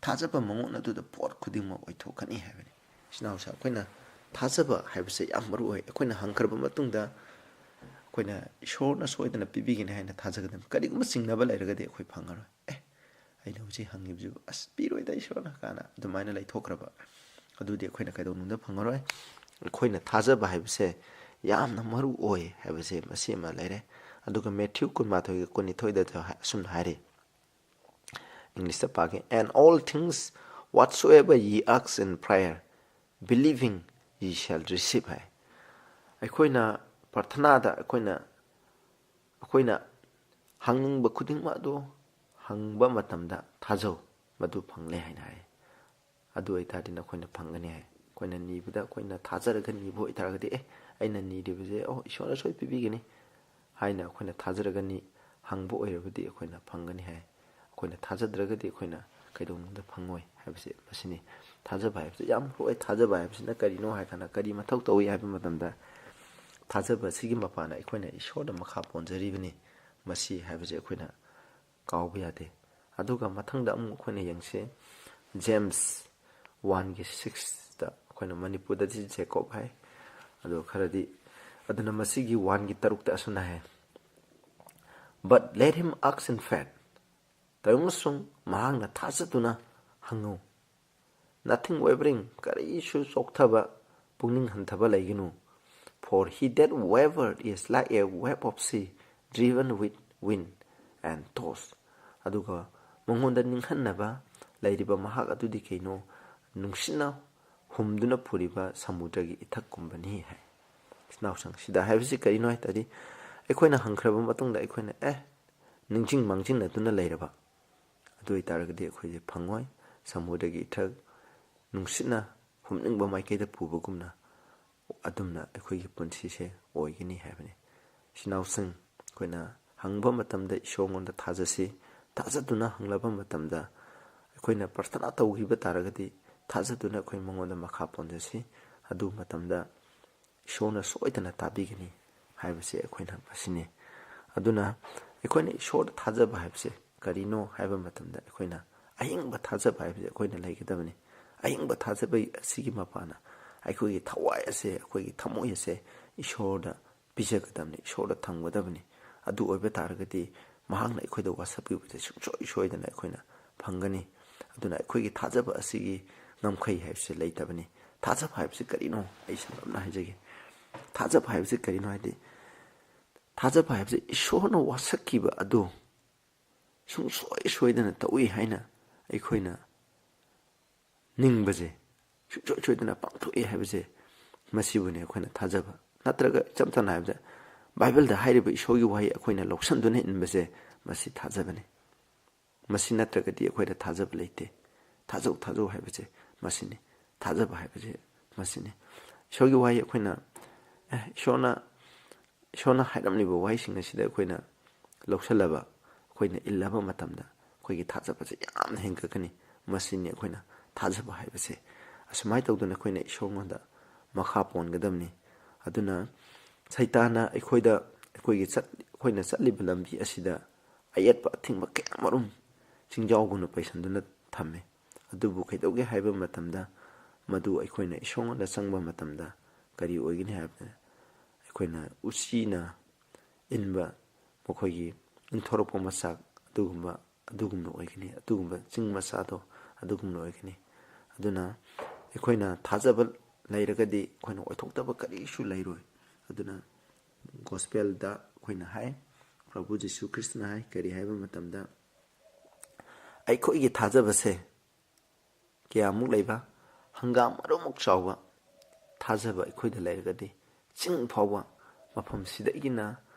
ꯊꯥꯖꯕ ꯃꯉꯣꯟ ꯑꯗꯨꯗ ꯄꯣꯠ ꯈꯨꯗꯤꯡꯃꯛ ꯑꯣꯏꯊꯣꯛꯀꯅꯤ ꯍꯥꯏꯕꯅꯤ꯫ ꯏꯆꯤꯟ ꯏꯅꯥꯎꯁꯦ, ꯑꯩꯈꯣꯏꯅ ꯊꯥꯖꯕ ꯍꯥꯏꯕꯁꯦ ꯌꯥꯝ ꯃꯔꯨ ꯑꯣꯏ꯫ ꯑꯩꯈꯣꯏꯅ ꯍꯪꯈ꯭ꯔꯕ ꯃꯇꯨꯡꯗ ꯑꯩꯈꯣꯏꯅ ꯏꯁꯣꯔꯅ ꯁꯣꯏꯗꯅ ꯄꯤꯕꯤꯒꯅꯤ ꯍꯥꯏꯅ ꯊꯥꯖꯒꯗꯕꯅꯤ꯫ ꯀꯔꯤꯒꯨꯝꯕ ꯆꯤꯡꯅꯕ ꯂꯩꯔꯒꯗꯤ ꯑꯩꯈꯣꯏ ꯐꯪꯉꯔꯣꯏ꯫ "ꯑꯦ, ꯑꯩꯅ ꯍꯧꯖꯤꯛ ꯍꯪꯉꯤꯕꯁꯤꯕꯨ ꯑꯁ ꯄꯤꯔꯣꯏꯗ ꯏꯁꯣꯔꯅ" ꯀꯥꯏꯅ ꯑꯗꯨꯃꯥꯏꯅ ꯂꯩꯊꯣꯛꯈ꯭ꯔꯕ, ꯑꯗꯨꯗꯤ ꯑꯩꯈꯣꯏꯅ ꯀꯩꯗꯧꯅꯨꯡꯗ ꯐꯪꯉꯔꯣꯏ꯫ ꯑꯩꯈꯣꯏꯅ ꯊꯥꯖꯕ ꯍꯥꯏꯕꯁꯦ ꯌꯥꯝꯅ ꯃꯔꯨ ꯑꯣꯏ ꯍꯥꯏꯕꯁꯦ ꯃꯁꯤ ꯑꯃ ꯂꯩꯔꯦ꯫ ꯑꯗꯨꯒ ꯃꯦꯊ꯭ꯌꯨ ꯀꯨꯟꯃꯥꯊꯣꯏꯒ ꯀꯨꯟꯅꯤꯊꯣꯏꯗ ꯍꯥꯏ-, ꯑꯁꯨꯝꯅ ꯍꯥꯏꯔꯤ, ꯏꯪꯂꯤꯁꯇ ꯄꯥꯒꯦ, "And all things whatsoever ye ask in prayer, believing ye shall receive" ꯍꯥꯏ꯫ ꯑꯩꯈꯣꯏꯅ ꯄ꯭ꯔꯥꯊꯅꯥꯗ ꯑꯩꯈꯣꯏꯅ, ꯑꯩꯈꯣꯏꯅ ꯍꯪꯅꯤꯡꯕ ꯈꯨꯗꯤꯡꯃꯛ ꯑꯗꯨ ꯍꯪꯕ ꯃꯇꯝꯗ ꯊꯥꯖꯧ, ꯃꯗꯨ ꯐꯪꯂꯦ ꯍꯥꯏꯅ ꯍꯥꯏ꯫ ꯑꯗꯨ ꯑꯣꯏꯇꯥꯔꯗꯤ ꯅꯈꯣꯏꯅ ꯐꯪꯒꯅꯤ ꯍꯥꯏ꯫ ꯑꯩꯈꯣꯏꯅ ꯅꯤꯕꯗ ꯑꯩꯈꯣꯏꯅ ꯊꯥꯖꯔꯒ ꯅꯤꯕ ꯑꯣꯏꯇꯥꯔꯒꯗꯤ, "ꯑꯦ, ꯑꯩꯅ ꯅꯤꯔꯤꯕꯁꯦ, ꯑꯣ, ꯏꯁꯣꯔꯅ ꯁꯣꯏ ꯄꯤꯕꯤꯒꯅꯤ" ꯍꯥꯏꯅ ꯑꯩꯈꯣꯏꯅ ꯊꯥꯖꯔꯒ ꯅꯤ-, ꯍꯪꯕ ꯑꯣꯏꯔꯕꯗꯤ ꯑꯩꯈꯣꯏꯅ ꯐꯪꯒꯅꯤ ꯍꯥꯏ꯫ ꯑꯩꯈꯣꯏꯅ ꯊꯥꯖꯗ꯭ꯔꯒꯗꯤ ꯑꯩꯈꯣꯏꯅ ꯀꯩꯗꯧꯅꯨꯡꯗ ꯐꯪꯉꯣꯏ ꯍꯥꯏꯕꯁꯦ ꯃꯁꯤꯅꯤ꯫ ꯊꯥꯖꯕ ꯍꯥꯏꯕꯁꯦ ꯌꯥꯝ ꯃꯔꯨ ꯑꯣꯏ꯫ ꯊꯥꯖꯕ ꯍꯥꯏꯕꯁꯤꯅ ꯀꯔꯤꯅꯣ ꯍꯥꯏ ꯀꯥꯟꯗ, ꯀꯔꯤ ꯃꯊꯧ ꯇꯧꯏ ꯍꯥꯏꯕ ꯃꯇꯝꯗ, ꯊꯥꯖꯕ ꯑꯁꯤꯒꯤ ꯃꯄꯥꯟꯅ ꯑꯩꯈꯣꯏꯅ ꯏꯁꯣꯔꯗ ꯃꯈꯥ ꯄꯣꯟꯖꯔꯤꯕꯅꯤ꯫ ꯃꯁꯤ ꯍꯥꯏꯕꯁꯦ ꯑꯩꯈꯣꯏꯅ ꯀꯥꯎꯕ ꯌꯥꯗꯦ꯫ ꯑꯗꯨꯒ ꯃꯊꯪꯗ ꯑꯃꯨꯛ ꯑꯩꯈꯣꯏꯅ ꯌꯦꯡꯁꯤ, ꯖꯦꯝꯁ ꯋꯥꯟꯒꯤ ꯁꯤꯛꯁꯇ, ꯑꯩꯈꯣꯏꯅ ꯃꯅꯤꯄꯨꯔꯗꯗꯤ ꯖꯦꯀꯣꯕ ꯍꯥꯏ, ꯑꯗꯣ ꯈꯔꯗꯤ, ꯑꯗꯨꯅ ꯃꯁꯤꯒꯤ ꯋꯥꯟꯒꯤ ꯇꯔꯨꯛꯇ ꯑꯁꯨꯝꯅ ꯍꯥꯏ, "But let him ask in faith." ꯇꯧꯏ ꯑꯃꯁꯨꯡ ꯃꯍꯥꯛꯅ ꯊꯥꯖꯗꯨꯅ ꯍꯪꯉꯨ꯫ Nothing wavering, ꯀꯔꯤꯁꯨ ꯆꯣꯛꯊꯕ, ꯄꯨꯛꯅꯤꯡ ꯍꯟꯊꯕ ꯂꯩꯒꯅꯨ꯫ "For he that waver is like a wave of sea, driven with wind and toss, ꯑꯗꯨꯒ ꯃꯉꯣꯟꯗ ꯅꯤꯡꯍꯟꯅꯕ ꯂꯩꯔꯤꯕ ꯃꯍꯥꯛ ꯑꯗꯨꯗꯤ ꯀꯩꯅꯣ? ꯅꯨꯡꯁꯤꯠꯅ ꯍꯨꯝꯗꯨꯅ ꯄꯨꯔꯤꯕ ꯁꯃꯨꯗ꯭ꯔꯒꯤ ꯏꯊꯛꯀꯨꯝꯕꯅꯤ ꯍꯥꯏ꯫ ꯏꯆꯤꯟ ꯏꯅꯥꯎꯁꯤꯡ, ꯁꯤꯗ ꯍꯥꯏꯕꯁꯤ ꯀꯔꯤꯅꯣ ꯍꯥꯏ ꯇꯥꯔꯗꯤ, ꯑꯩꯈꯣꯏꯅ ꯍꯪꯈ꯭ꯔꯕ ꯃꯇꯨꯡꯗ ꯑꯩꯈꯣꯏꯅ ꯑꯦ ꯅꯤꯡꯁꯤꯡ ꯃꯥꯡꯖꯤꯟꯅꯗꯨꯅ ꯂꯩꯔꯕ, ꯑꯗꯨ ꯑꯣꯏꯇꯥꯔꯒꯗꯤ ꯑꯩꯈꯣꯏꯁꯦ ꯐꯪꯉꯣꯏ꯫ ꯁꯃꯨꯗ꯭ꯔꯒꯤ ꯏꯊꯛ ꯅꯨꯡꯁꯤꯠꯅ ꯍꯨꯝꯅꯤꯡꯕ ꯃꯥꯏꯀꯩꯗ ꯄꯨꯕꯒꯨꯝꯅ ꯑꯗꯨꯝꯅ ꯑꯩꯈꯣꯏꯒꯤ ꯄꯨꯟꯁꯤꯁꯦ ꯑꯣꯏꯒꯅꯤ ꯍꯥꯏꯕꯅꯤ꯫ ꯏꯆꯤꯟ ꯏꯅꯥꯎꯁꯤꯡ, ꯑꯩꯈꯣꯏꯅ ꯍꯪꯕ ꯃꯇꯝꯗ ꯏꯁꯣꯔꯉꯣꯟꯗ ꯊꯥꯖꯁꯤ꯫ ꯊꯥꯖꯗꯨꯅ ꯍꯪꯂꯕ ꯃꯇꯝꯗ ꯑꯩꯈꯣꯏꯅ ꯄ꯭ꯔꯊꯅꯥ ꯇꯧꯈꯤꯕ ꯇꯥꯔꯒꯗꯤ ꯊꯥꯖꯗꯨꯅ ꯑꯩꯈꯣꯏ ꯃꯉꯣꯟꯗ ꯃꯈꯥ ꯄꯣꯟꯖꯁꯤ꯫ ꯑꯗꯨ ꯃꯇꯝꯗ ꯏꯁꯣꯔꯅ ꯁꯣꯏꯗꯅ ꯇꯥꯕꯤꯒꯅꯤ ꯍꯥꯏꯕꯁꯦ ꯑꯩꯈꯣꯏꯅ ꯃꯁꯤꯅꯤ꯫ ꯑꯗꯨꯅ ꯑꯩꯈꯣꯏꯅ ꯏꯁꯣꯔꯗ ꯊꯥꯖꯕ ꯍꯥꯏꯕꯁꯦ ꯀꯔꯤꯅꯣ ꯍꯥꯏꯕ ꯃꯇꯝꯗ, ꯑꯩꯈꯣꯏꯅ ꯑꯍꯤꯡꯕ ꯊꯥꯖꯕ ꯍꯥꯏꯕꯁꯦ ꯑꯩꯈꯣꯏꯅ ꯂꯩꯒꯗꯕꯅꯤ꯫ ꯑꯍꯤꯡꯕ ꯊꯥꯖꯕ ꯑꯁꯤꯒꯤ ꯃꯄꯥꯟꯅ ꯑꯩꯈꯣꯏꯒꯤ ꯊꯋꯥꯏ ꯑꯁꯦ, ꯑꯩꯈꯣꯏꯒꯤ ꯊꯃꯣꯏ ꯑꯁꯦ ꯏꯁꯣꯔꯗ ꯄꯤꯖꯒꯗꯕꯅꯤ, ꯏꯁꯣꯔꯗ ꯊꯝꯒꯗꯕꯅꯤ꯫ ꯑꯗꯨ ꯑꯣꯏꯕ ꯇꯥꯔꯒꯗꯤ ꯃꯍꯥꯛꯅ ꯑꯩꯈꯣꯏꯗ ꯋꯥꯁꯛꯄꯤꯕꯁꯦ ꯁꯨꯡꯁꯣꯏ ꯁꯣꯏꯗꯅ ꯑꯩꯈꯣꯏꯅ ꯐꯪꯒꯅꯤ꯫ ꯑꯗꯨꯅ ꯑꯩꯈꯣꯏꯒꯤ ꯊꯥꯖꯕ ꯑꯁꯤꯒꯤ ꯉꯝꯈꯩ ꯍꯥꯏꯕꯁꯦ ꯂꯩꯇꯕꯅꯤ꯫ ꯊꯥꯖꯕ ꯍꯥꯏꯕꯁꯤ ꯀꯔꯤꯅꯣ? ꯑꯩ ꯁꯝꯂꯞꯅ ꯍꯥꯏꯖꯒꯦ꯫ ꯊꯥꯖꯕ ꯍꯥꯏꯕꯁꯤ ꯀꯔꯤꯅꯣ ꯍꯥꯏꯗꯤ, ꯊꯥꯖꯕ ꯍꯥꯏꯕꯁꯤ ꯏꯁꯣꯔꯅ ꯋꯥꯁꯛꯈꯤꯕ ꯑꯗꯨ ꯁꯨꯡꯁꯣꯏ ꯁꯣꯏꯗꯅ ꯇꯧꯏ ꯍꯥꯏꯅ ꯑꯩꯈꯣꯏꯅ ꯅꯤꯡꯕꯁꯦ, ꯁꯨꯡꯁꯣꯏ ꯁꯣꯏꯗꯅ ꯄꯥꯡꯊꯣꯛꯏ ꯍꯥꯏꯕꯁꯦ, ꯃꯁꯤꯕꯨꯅꯦ ꯑꯩꯈꯣꯏꯅ ꯊꯥꯖꯕ꯫ ꯅꯠꯇ꯭ꯔꯒ ꯏꯆꯝ ꯆꯝꯅ ꯍꯥꯏꯔꯕꯗ, ꯕꯥꯏꯕꯜꯗ ꯍꯥꯏꯔꯤꯕ ꯏꯁꯣꯔꯒꯤ ꯋꯥꯍꯩ ꯑꯩꯈꯣꯏꯅ ꯂꯧꯁꯟꯗꯨꯅ ꯏꯟꯕꯁꯦ, ꯃꯁꯤ ꯊꯥꯖꯕꯅꯤ꯫ ꯃꯁꯤ ꯅꯠꯇ꯭ꯔꯒꯗꯤ ꯑꯩꯈꯣꯏꯗ ꯊꯥꯖꯕ ꯂꯩꯇꯦ꯫ ꯊꯥꯖꯧ, ꯊꯥꯖꯧ ꯍꯥꯏꯕꯁꯦ ꯃꯁꯤꯅꯤ꯫ ꯊꯥꯖꯕ ꯍꯥꯏꯕꯁꯦ ꯃꯁꯤꯅꯤ꯫ ꯏꯁꯣꯔꯒꯤ ꯋꯥꯍꯩ ꯑꯩꯈꯣꯏꯅ, ꯑꯦ, ꯏꯁꯣꯔꯅ, ꯏꯁꯣꯔꯅ ꯍꯥꯏꯔꯝꯂꯤꯕ ꯋꯥꯍꯩꯁꯤꯡ ꯑꯁꯤꯗ ꯑꯩꯈꯣꯏꯅ ꯂꯧꯁꯜꯂꯕ, ꯑꯩꯈꯣꯏꯅ ꯏꯜꯂꯕ ꯃꯇꯝꯗ ꯑꯩꯈꯣꯏꯒꯤ ꯊꯥꯖꯕꯁꯦ ꯌꯥꯝꯅ ꯍꯦꯟꯒꯠꯀꯅꯤ꯫ ꯃꯁꯤꯅꯤ ꯑꯩꯈꯣꯏꯅ ꯊꯥꯖꯕ ꯍꯥꯏꯕꯁꯦ꯫ ꯑꯁꯨꯃꯥꯏꯅ ꯇꯧꯗꯅ ꯑꯩꯈꯣꯏꯅ ꯏꯁꯣꯔꯉꯣꯟꯗ ꯃꯈꯥ ꯄꯣꯟꯒꯗꯕꯅꯤ꯫ ꯑꯗꯨꯅ ꯁꯩꯇꯥꯟꯅ ꯑꯩꯈꯣꯏꯗ, ꯑꯩꯈꯣꯏꯒꯤ ꯆꯠ-, ꯑꯩꯈꯣꯏꯅ ꯆꯠꯂꯤꯕ ꯂꯝꯕꯤ ꯑꯁꯤꯗ ꯑꯌꯦꯠꯄ ꯑꯊꯤꯡꯕ ꯀꯌꯥ ꯃꯔꯨꯝ ꯆꯤꯡꯖꯥꯎꯒꯨꯝꯅ ꯄꯩꯁꯟꯗꯨꯅ ꯊꯝꯃꯤ꯫ ꯑꯗꯨꯕꯨ ꯀꯩꯗꯧꯒꯦ ꯍꯥꯏꯕ ꯃꯇꯝꯗ, ꯃꯗꯨ ꯑꯩꯈꯣꯏꯅ ꯏꯁꯣꯔꯉꯣꯟꯗ ꯆꯪꯕ ꯃꯇꯝꯗ ꯀꯔꯤ ꯑꯣꯏꯒꯅꯤ ꯍꯥꯏꯕꯗ, ꯑꯩꯈꯣꯏꯅ ꯎꯆꯤꯅ ꯏꯟꯕ, ꯃꯈꯣꯏꯒꯤ ꯏꯟꯊꯣꯔꯛꯄ ꯃꯆꯥꯛ ꯑꯗꯨꯒꯨꯝꯕ, ꯑꯗꯨꯒꯨꯝꯅ ꯑꯣꯏꯒꯅꯤ, ꯑꯗꯨꯒꯨꯝꯕ ꯆꯤꯡ ꯃꯆꯥꯗꯣ ꯑꯗꯨꯒꯨꯝꯅ ꯑꯣꯏꯒꯅꯤ꯫ ꯑꯗꯨꯅ ꯑꯩꯈꯣꯏꯅ ꯊꯥꯖꯕ ꯂꯩꯔꯒꯗꯤ ꯑꯩꯈꯣꯏꯅ ꯑꯣꯏꯊꯣꯛꯇꯕ ꯀꯔꯤꯁꯨ ꯂꯩꯔꯣꯏ꯫ ꯑꯗꯨꯅ ꯒꯣꯁꯄꯦꯜꯗ ꯑꯩꯈꯣꯏꯅ ꯍꯥꯏ, ꯄ꯭ꯔꯚꯨ ꯖꯤꯁꯨ ꯈ꯭ꯔꯤꯁꯇꯅ ꯍꯥꯏ, ꯀꯔꯤ ꯍꯥꯏꯕ ꯃꯇꯝꯗ, ꯑꯩꯈꯣꯏꯒꯤ ꯊꯥꯖꯕꯁꯦ ꯀꯌꯥꯃꯨꯛ ꯂꯩꯕ, ꯍꯪꯒꯥꯝ ꯃꯔꯨꯃꯨꯛ ꯆꯥꯎꯕ ꯊꯥꯖꯕ ꯑꯩꯈꯣꯏꯗ ꯂꯩꯔꯒꯗꯤ, ꯆꯤꯡ ꯐꯥꯎꯕ ꯃꯐꯝꯁꯤꯗꯒꯤꯅ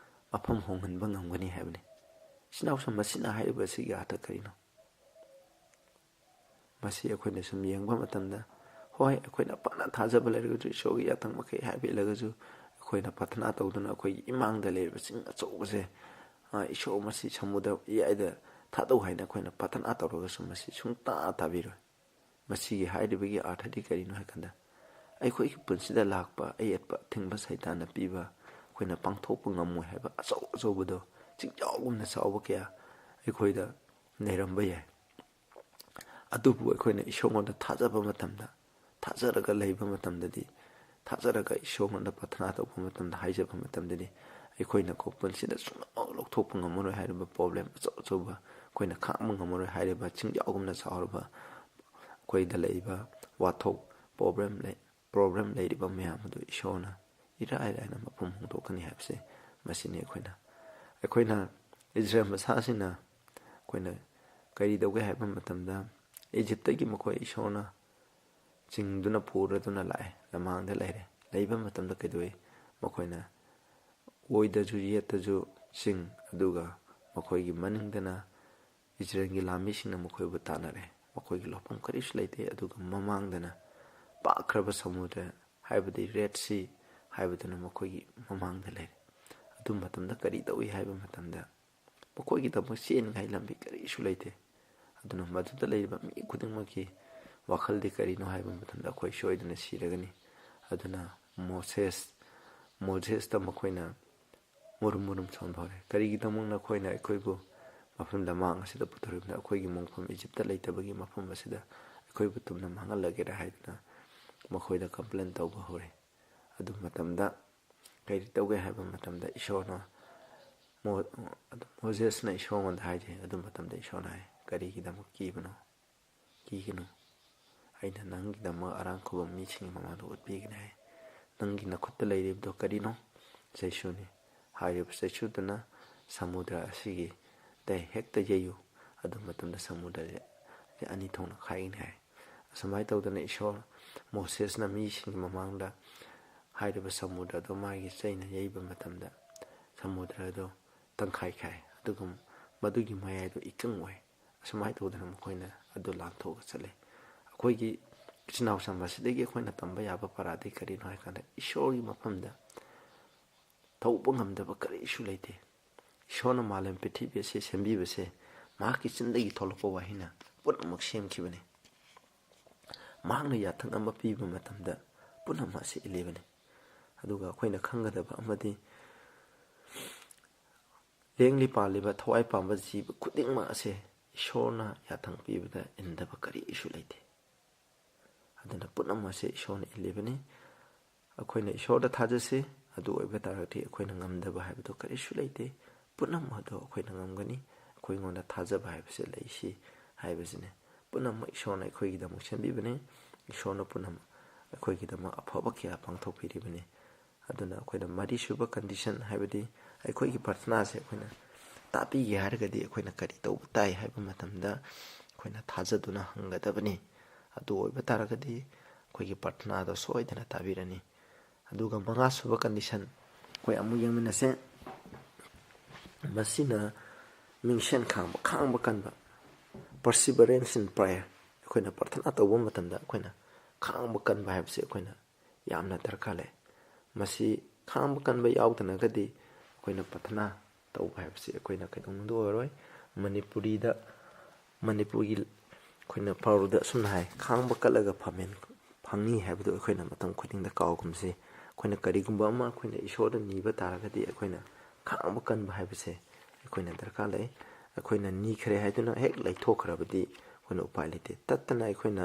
ꯃꯐꯝ ꯍꯣꯡꯍꯟꯕ ꯉꯝꯒꯅꯤ ꯍꯥꯏꯕꯅꯤ꯫ ꯏꯆꯤꯟ ꯏꯅꯥꯎꯁꯤꯡ, ꯃꯁꯤꯅ ꯍꯥꯏꯔꯤꯕ ꯑꯁꯤꯒꯤ ꯑꯥꯔꯊ ꯀꯔꯤꯅꯣ? ꯃꯁꯤ ꯑꯩꯈꯣꯏꯅ ꯁꯨꯝ ꯌꯦꯡꯕ ꯃꯇꯝꯗ, ꯍꯣꯏ, ꯑꯩꯈꯣꯏꯅ ꯐꯅ ꯊꯥꯖꯕ ꯂꯩꯔꯒꯁꯨ, ꯏꯁꯣꯔꯒꯤ ꯌꯥꯊꯪ ꯃꯈꯩ ꯍꯥꯏꯕ ꯏꯜꯂꯒꯁꯨ, ꯑꯩꯈꯣꯏꯅ ꯄ꯭ꯔꯊꯅꯥ ꯇꯧꯗꯨꯅ ꯑꯩꯈꯣꯏꯒꯤ ꯏꯃꯥꯡꯗ ꯂꯩꯔꯤꯕ ꯆꯤꯡ ꯑꯆꯧꯕꯁꯦ, "ꯑ, ꯏꯁꯣꯔ, ꯃꯁꯤ ꯁꯃꯨꯗ꯭ꯔ ꯏꯌꯥꯏꯗ ꯊꯥꯗꯧ" ꯍꯥꯏꯅ ꯑꯩꯈꯣꯏꯅ ꯄ꯭ꯔꯊꯅꯥ ꯇꯧꯔꯒꯁꯨ, ꯃꯁꯤ ꯁꯨꯡꯇꯥ ꯇꯥꯕꯤꯔꯣꯏ꯫ ꯃꯁꯤꯒꯤ ꯍꯥꯏꯔꯤꯕꯒꯤ ꯑꯥꯔꯊꯗꯤ ꯀꯔꯤꯅꯣ ꯍꯥꯏ ꯀꯥꯟꯗ, ꯑꯩꯈꯣꯏꯒꯤ ꯄꯨꯟꯁꯤꯗ ꯂꯥꯛꯄ ꯑꯌꯦꯠꯄ ꯑꯊꯤꯡꯕ ꯁꯩꯇꯥꯟꯅ ꯄꯤꯕ, ꯑꯩꯈꯣꯏꯅ ꯄꯥꯡꯊꯣꯛꯄ ꯉꯝꯃꯣꯏ ꯍꯥꯏꯕ ꯑꯆꯧ ꯑꯆꯧꯕꯗꯣ, ꯆꯤꯡꯖꯥꯎꯒꯨꯝꯅ ꯆꯥꯎꯕ ꯀꯌꯥ ꯑꯩꯈꯣꯏꯗ ꯂꯩꯔꯝꯕ ꯌꯥꯏ꯫ ꯑꯗꯨꯕꯨ ꯑꯩꯈꯣꯏꯅ ꯏꯁꯣꯔꯉꯣꯟꯗ ꯊꯥꯖꯕ ꯃꯇꯝꯗ, ꯊꯥꯖꯔꯒ ꯂꯩꯕ ꯃꯇꯝꯗꯗꯤ, ꯊꯥꯖꯔꯒ ꯏꯁꯣꯔꯉꯣꯟꯗ ꯄ꯭ꯔꯊꯅꯥ ꯇꯧꯕ ꯃꯇꯝꯗ, ꯍꯥꯏꯖꯕ ꯃꯇꯝꯗꯗꯤ, ꯑꯩꯈꯣꯏꯅꯀꯣ ꯄꯨꯟꯁꯤꯗ ꯁꯨꯡꯂꯧ ꯂꯧꯊꯣꯛꯄ ꯉꯝꯃꯔꯣꯏ ꯍꯥꯏꯔꯤꯕ ꯄ꯭ꯔꯣꯕ꯭ꯂꯦꯝ ꯑꯆꯧ ꯑꯆꯧꯕ, ꯑꯩꯈꯣꯏꯅ ꯈꯥꯡꯕ ꯉꯝꯃꯔꯣꯏ ꯍꯥꯏꯔꯤꯕ ꯆꯤꯡꯖꯥꯎꯒꯨꯝꯅ ꯆꯥꯎꯔꯕ ꯑꯩꯈꯣꯏꯗ ꯂꯩꯔꯤꯕ ꯋꯥꯊꯣꯛ, ꯄ꯭ꯔꯣꯕ꯭ꯂꯦꯝ ꯂꯩ, ꯄ꯭ꯔꯣꯕ꯭ꯂꯦꯝ ꯂꯩꯔꯤꯕ ꯃꯌꯥꯝ ꯑꯗꯨ ꯏꯁꯣꯔꯅ ꯏꯔꯥꯏ ꯂꯥꯏꯅ ꯃꯐꯝ ꯍꯣꯡꯗꯣꯛꯀꯅꯤ ꯍꯥꯏꯕꯁꯦ ꯃꯁꯤꯅꯤ꯫ ꯑꯩꯈꯣꯏꯅ, ꯑꯩꯈꯣꯏꯅ ꯏꯖꯔꯦꯜ ꯃꯆꯥꯁꯤꯡꯅ ꯑꯩꯈꯣꯏꯅ ꯀꯔꯤ ꯇꯧꯒꯦ ꯍꯥꯏꯕ ꯃꯇꯝꯗ, ꯏꯖꯤꯞꯇꯒꯤ ꯃꯈꯣꯏ ꯏꯁꯣꯔꯅ ꯆꯤꯡꯗꯨꯅ ꯄꯨꯔꯗꯨꯅ ꯂꯥꯛꯑꯦ, ꯂꯝꯍꯥꯡꯗ ꯂꯩꯔꯦ꯫ ꯂꯩꯕ ꯃꯇꯝꯗ ꯀꯩꯗꯧꯏ? ꯃꯈꯣꯏꯅ ꯑꯣꯏꯗꯁꯨ ꯌꯦꯠꯇꯁꯨ ꯆꯤꯡ, ꯑꯗꯨꯒ ꯃꯈꯣꯏꯒꯤ ꯃꯅꯤꯡꯗꯅ ꯏꯖꯔꯦꯜꯒꯤ ꯂꯥꯟꯃꯤꯁꯤꯡꯅ ꯃꯈꯣꯏꯕꯨ ꯇꯥꯟꯅꯔꯦ꯫ ꯃꯈꯣꯏꯒꯤ ꯂꯧꯐꯝ ꯀꯔꯤꯁꯨ ꯂꯩꯇꯦ꯫ ꯑꯗꯨꯒ ꯃꯃꯥꯡꯗꯅ ꯄꯥꯛꯈ꯭ꯔꯕ ꯁꯃꯨꯗ꯭ꯔ, ꯍꯥꯏꯕꯗꯤ ꯔꯦꯗ ꯁꯤ ꯍꯥꯏꯕꯗꯨꯅ ꯃꯈꯣꯏꯒꯤ ꯃꯃꯥꯡꯗ ꯂꯩꯔꯦ꯫ ꯑꯗꯨ ꯃꯇꯝꯗ ꯀꯔꯤ ꯇꯧꯏ ꯍꯥꯏꯕ ꯃꯇꯝꯗ, ꯃꯈꯣꯏꯒꯤꯗꯃꯛ ꯆꯦꯟꯅꯤꯡꯉꯥꯏ ꯂꯝꯕꯤ ꯀꯔꯤꯁꯨ ꯂꯩꯇꯦ꯫ ꯑꯗꯨꯅ ꯃꯗꯨꯗ ꯂꯩꯔꯤꯕ ꯃꯤ ꯈꯨꯗꯤꯡꯃꯛꯀꯤ ꯋꯥꯈꯜꯗꯤ ꯀꯔꯤꯅꯣ ꯍꯥꯏꯕ ꯃꯇꯝꯗ, ꯑꯩꯈꯣꯏ ꯁꯣꯏꯗꯅ ꯁꯤꯔꯒꯅꯤ꯫ ꯑꯗꯨꯅ ꯃꯣꯁꯦꯁ, ꯃꯣꯁꯦꯁꯇ ꯃꯈꯣꯏꯅ ꯃꯨꯔꯨꯝ ꯃꯨꯔꯨꯝ ꯁꯣꯟꯕ ꯍꯧꯔꯦ꯫ "ꯀꯔꯤꯒꯤꯗꯃꯛ ꯅꯈꯣꯏꯅ ꯑꯩꯈꯣꯏꯕꯨ ꯃꯐꯝ ꯂꯝꯃꯥꯡ ꯑꯁꯤꯗ ꯄꯨꯊꯣꯔꯛꯏꯕꯅ? ꯑꯩꯈꯣꯏꯒꯤ ꯃꯣꯡꯐꯝ ꯏꯖꯤꯞꯇ ꯂꯩꯇꯕꯒꯤ ꯃꯐꯝ ꯑꯁꯤꯗ ꯑꯩꯈꯣꯏꯕꯨ ꯇꯨꯝꯅ ꯃꯥꯡꯍꯜꯂꯒꯦꯔꯥ?" ꯍꯥꯏꯗꯨꯅ ꯃꯈꯣꯏꯗ ꯀꯝꯄ꯭ꯂꯦꯟ ꯇꯧꯕ ꯍꯧꯔꯦ꯫ ꯑꯗꯨ ꯃꯇꯝꯗ ꯀꯔꯤ ꯇꯧꯒꯦ ꯍꯥꯏꯕ ꯃꯇꯝꯗ, ꯏꯁꯣꯔꯅ ꯃꯣ-, ꯑꯗꯨ ꯃꯣꯖꯦꯁꯅ ꯏꯁꯣꯔꯉꯣꯟꯗ ꯍꯥꯏꯖꯩ꯫ ꯑꯗꯨ ꯃꯇꯝꯗ ꯏꯁꯣꯔꯅ ꯍꯥꯏ, "ꯀꯔꯤꯒꯤꯗꯃꯛ ꯀꯤꯕꯅꯣ? ꯀꯤꯒꯅꯨ꯫ ꯑꯩꯅ ꯅꯪꯒꯤꯗꯃꯛ ꯑꯔꯥꯝ ꯈꯨꯕꯝ ꯃꯤꯁꯤꯡꯒꯤ ꯃꯃꯥꯡꯗ ꯎꯠꯄꯤꯒꯅꯤ" ꯍꯥꯏ꯫ "ꯅꯪꯒꯤ ꯅꯈꯨꯠꯇ ꯂꯩꯔꯤꯕꯗꯣ ꯀꯔꯤꯅꯣ?" "ꯆꯩꯁꯨꯅꯤ" ꯍꯥꯏꯔꯤꯕ ꯆꯩꯁꯨꯗꯨꯅ ꯁꯃꯨꯗ꯭ꯔ ꯑꯁꯤꯒꯤꯗ ꯍꯦꯛꯇ ꯌꯩꯌꯨ, ꯑꯗꯨ ꯃꯇꯝꯗ ꯁꯃꯨꯗ꯭ꯔꯁꯦ ꯑꯅꯤ ꯊꯣꯛꯅ ꯈꯥꯏꯒꯅꯤ ꯍꯥꯏ꯫ ꯑꯁꯨꯃꯥꯏꯅ ꯇꯧꯗꯅ ꯏꯁꯣꯔ ꯃꯣꯁꯦꯁꯅ ꯃꯤꯁꯤꯡꯒꯤ ꯃꯃꯥꯡꯗ ꯍꯥꯏꯔꯤꯕ ꯁꯃꯨꯗ꯭ꯔꯗꯣ ꯃꯥꯒꯤ ꯆꯩꯅ ꯌꯩꯕ ꯃꯇꯝꯗ ꯁꯃꯨꯗ꯭ꯔꯗꯣ ꯇꯪꯈꯥꯏ ꯈꯥꯏ, ꯑꯗꯨꯒ ꯃꯗꯨꯒꯤ ꯃꯌꯥꯏꯗꯣ ꯏꯀꯪ ꯑꯣꯏ꯫ ꯑꯁꯨꯃꯥꯏꯅ ꯇꯧꯗꯅ ꯃꯈꯣꯏꯅ ꯑꯗꯨ ꯂꯥꯟꯊꯣꯛꯑꯒ ꯆꯠꯂꯤ꯫ ꯑꯩꯈꯣꯏꯒꯤ ꯏꯆꯤꯟ ꯏꯅꯥꯎ ꯆꯝꯕꯁꯤꯗꯒꯤ ꯑꯩꯈꯣꯏꯅ ꯇꯝꯕ ꯌꯥꯕ ꯄꯔꯥꯗꯤ ꯀꯔꯤꯅꯣ ꯍꯥꯏ ꯀꯥꯟꯗ, ꯏꯁꯣꯔꯒꯤ ꯃꯐꯝꯗ ꯇꯧꯕ ꯉꯝꯗꯕ ꯀꯔꯤꯁꯨ ꯂꯩꯇꯦ꯫ ꯏꯁꯣꯔꯅ ꯃꯥꯂꯦꯝ ꯄ꯭ꯔꯤꯊꯤꯕꯤ ꯑꯁꯤ ꯁꯦꯝꯕꯤꯕꯁꯦ ꯃꯍꯥꯛꯀꯤ ꯆꯤꯟꯗꯒꯤ ꯊꯣꯛꯂꯛꯄ ꯋꯥꯍꯩꯅ ꯄꯨꯝꯅꯃꯛ ꯁꯦꯝꯈꯤꯕꯅꯤ꯫ ꯃꯍꯥꯛꯅ ꯌꯥꯊꯪ ꯑꯃ ꯄꯤꯕ ꯃꯇꯝꯗ ꯄꯨꯝꯅꯃꯛ ꯑꯁꯤ ꯏꯜꯂꯤꯕꯅꯤ꯫ ꯑꯗꯨꯒ ꯑꯩꯈꯣꯏꯅ ꯈꯪꯒꯗꯕ ꯑꯃꯗꯤ, ꯂꯦꯡꯂꯤ ꯄꯥꯜꯂꯤꯕ ꯊꯋꯥꯏ ꯄꯥꯟꯕ ꯖꯤꯕ ꯈꯨꯗꯤꯡꯃꯛ ꯑꯁꯦ ꯏꯁꯣꯔꯅ ꯌꯥꯊꯪ ꯄꯤꯕꯗ ꯏꯟꯗꯕ ꯀꯔꯤꯁꯨ ꯂꯩꯇꯦ꯫ ꯑꯗꯨꯅ ꯄꯨꯝꯅꯃꯛ ꯑꯁꯦ ꯏꯁꯣꯔꯅ ꯏꯜꯂꯤꯕꯅꯤ꯫ ꯑꯩꯈꯣꯏꯅ ꯏꯁꯣꯔꯗ ꯊꯥꯖꯁꯤ꯫ ꯑꯗꯨ ꯑꯣꯏꯕ ꯇꯥꯔꯒꯗꯤ ꯑꯩꯈꯣꯏꯅ ꯉꯝꯗꯕ ꯍꯥꯏꯕꯗꯣ ꯀꯔꯤꯁꯨ ꯂꯩꯇꯦ꯫ ꯄꯨꯝꯅꯃꯛ ꯑꯗꯣ ꯑꯩꯈꯣꯏꯅ ꯉꯝꯒꯅꯤ꯫ ꯑꯩꯈꯣꯏꯉꯣꯟꯗ ꯊꯥꯖꯕ ꯍꯥꯏꯕꯁꯦ ꯂꯩꯁꯤ ꯍꯥꯏꯕꯁꯤꯅꯤ꯫ ꯄꯨꯝꯅꯃꯛ ꯏꯁꯣꯔꯅ ꯑꯩꯈꯣꯏꯒꯤꯗꯃꯛ ꯁꯦꯝꯕꯤꯕꯅꯤ꯫ ꯏꯁꯣꯔꯅ ꯄꯨꯝꯅꯃꯛ ꯑꯩꯈꯣꯏꯒꯤꯗꯃꯛ ꯑꯐꯕ ꯀꯌꯥ ꯄꯥꯡꯊꯣꯛꯄꯤꯔꯤꯕꯅꯤ꯫ ꯑꯗꯨꯅ ꯑꯩꯈꯣꯏꯅ ꯃꯔꯤꯁꯨꯕ condition, ꯍꯥꯏꯕꯗꯤ ꯑꯩꯈꯣꯏꯒꯤ ꯄ꯭ꯔꯊꯅꯥꯁꯦ ꯑꯩꯈꯣꯏꯅ ꯇꯥꯕꯤꯒꯦ ꯍꯥꯏꯔꯒꯗꯤ ꯑꯩꯈꯣꯏꯅ ꯀꯔꯤ ꯇꯧꯕ ꯇꯥꯏ ꯍꯥꯏꯕ ꯃꯇꯝꯗ, ꯑꯩꯈꯣꯏꯅ ꯊꯥꯖꯗꯨꯅ ꯍꯪꯒꯗꯕꯅꯤ꯫ ꯑꯗꯨ ꯑꯣꯏꯕ ꯇꯥꯔꯒꯗꯤ ꯑꯩꯈꯣꯏꯒꯤ ꯄ꯭ꯔꯊꯅꯥꯗꯣ ꯁꯣꯏꯗꯅ ꯇꯥꯕꯤꯔꯅꯤ꯫ ꯑꯗꯨꯒ ꯃꯉꯥꯁꯨꯕ condition ꯑꯩꯈꯣꯏ ꯑꯃꯨꯛ ꯌꯦꯡꯃꯤꯟꯅꯁꯦ꯫ ꯃꯁꯤꯅ ꯃꯤꯡꯁꯦꯟ ꯈꯥꯡꯕ, ꯈꯥꯡꯕ ꯀꯟꯕ, perseverance in prayer꯫ ꯑꯩꯈꯣꯏꯅ ꯄ꯭ꯔꯊꯅꯥ ꯇꯧꯕ ꯃꯇꯝꯗ ꯑꯩꯈꯣꯏꯅ ꯈꯥꯡꯕ ꯀꯟꯕ ꯍꯥꯏꯕꯁꯤ ꯑꯩꯈꯣꯏꯅ ꯌꯥꯝꯅ ꯗꯔꯀꯥꯔ ꯂꯩ꯫ ꯃꯁꯤ ꯈꯥꯡꯕ ꯀꯟꯕ ꯌꯥꯎꯗꯅꯒꯗꯤ ꯑꯩꯈꯣꯏꯅ ꯄ꯭ꯔꯊꯅꯥ ꯇꯧꯕ ꯍꯥꯏꯕꯁꯤ ꯑꯩꯈꯣꯏꯅ ꯀꯩꯗꯧꯅꯨꯡꯗ ꯑꯣꯏꯔꯣꯏ꯫ ꯃꯅꯤꯄꯨꯔꯤꯗ, ꯃꯅꯤꯄꯨꯔꯒꯤ ꯑꯩꯈꯣꯏꯅ ꯄꯥꯎꯔꯧꯗ ꯑꯁꯨꯝꯅ ꯍꯥꯏ, "ꯈꯥꯡꯕ ꯀꯜꯂꯒ ꯐꯝꯃꯦꯟ ꯐꯪꯉꯤ" ꯍꯥꯏꯕꯗꯨ ꯑꯩꯈꯣꯏꯅ ꯃꯇꯝ ꯈꯨꯗꯤꯡꯗ ꯀꯥꯎꯒꯨꯝꯁꯤ꯫ ꯑꯩꯈꯣꯏꯅ ꯀꯔꯤꯒꯨꯝꯕ ꯑꯃ ꯑꯩꯈꯣꯏꯅ ꯏꯁꯣꯔꯗ ꯅꯤꯕ ꯇꯥꯔꯒꯗꯤ ꯑꯩꯈꯣꯏꯅ ꯈꯥꯡꯕ ꯀꯟꯕ ꯍꯥꯏꯕꯁꯦ ꯑꯩꯈꯣꯏꯅ ꯗꯔꯀꯥꯔ ꯂꯩ꯫ ꯑꯩꯈꯣꯏꯅ ꯅꯤꯈ꯭ꯔꯦ ꯍꯥꯏꯗꯨꯅ ꯍꯦꯛ ꯂꯩꯊꯣꯛꯈ꯭ꯔꯕꯗꯤ ꯑꯩꯈꯣꯏꯅ ꯎꯄꯥꯏ ꯂꯩꯇꯦ꯫ ꯇꯠꯇꯅ ꯑꯩꯈꯣꯏꯅ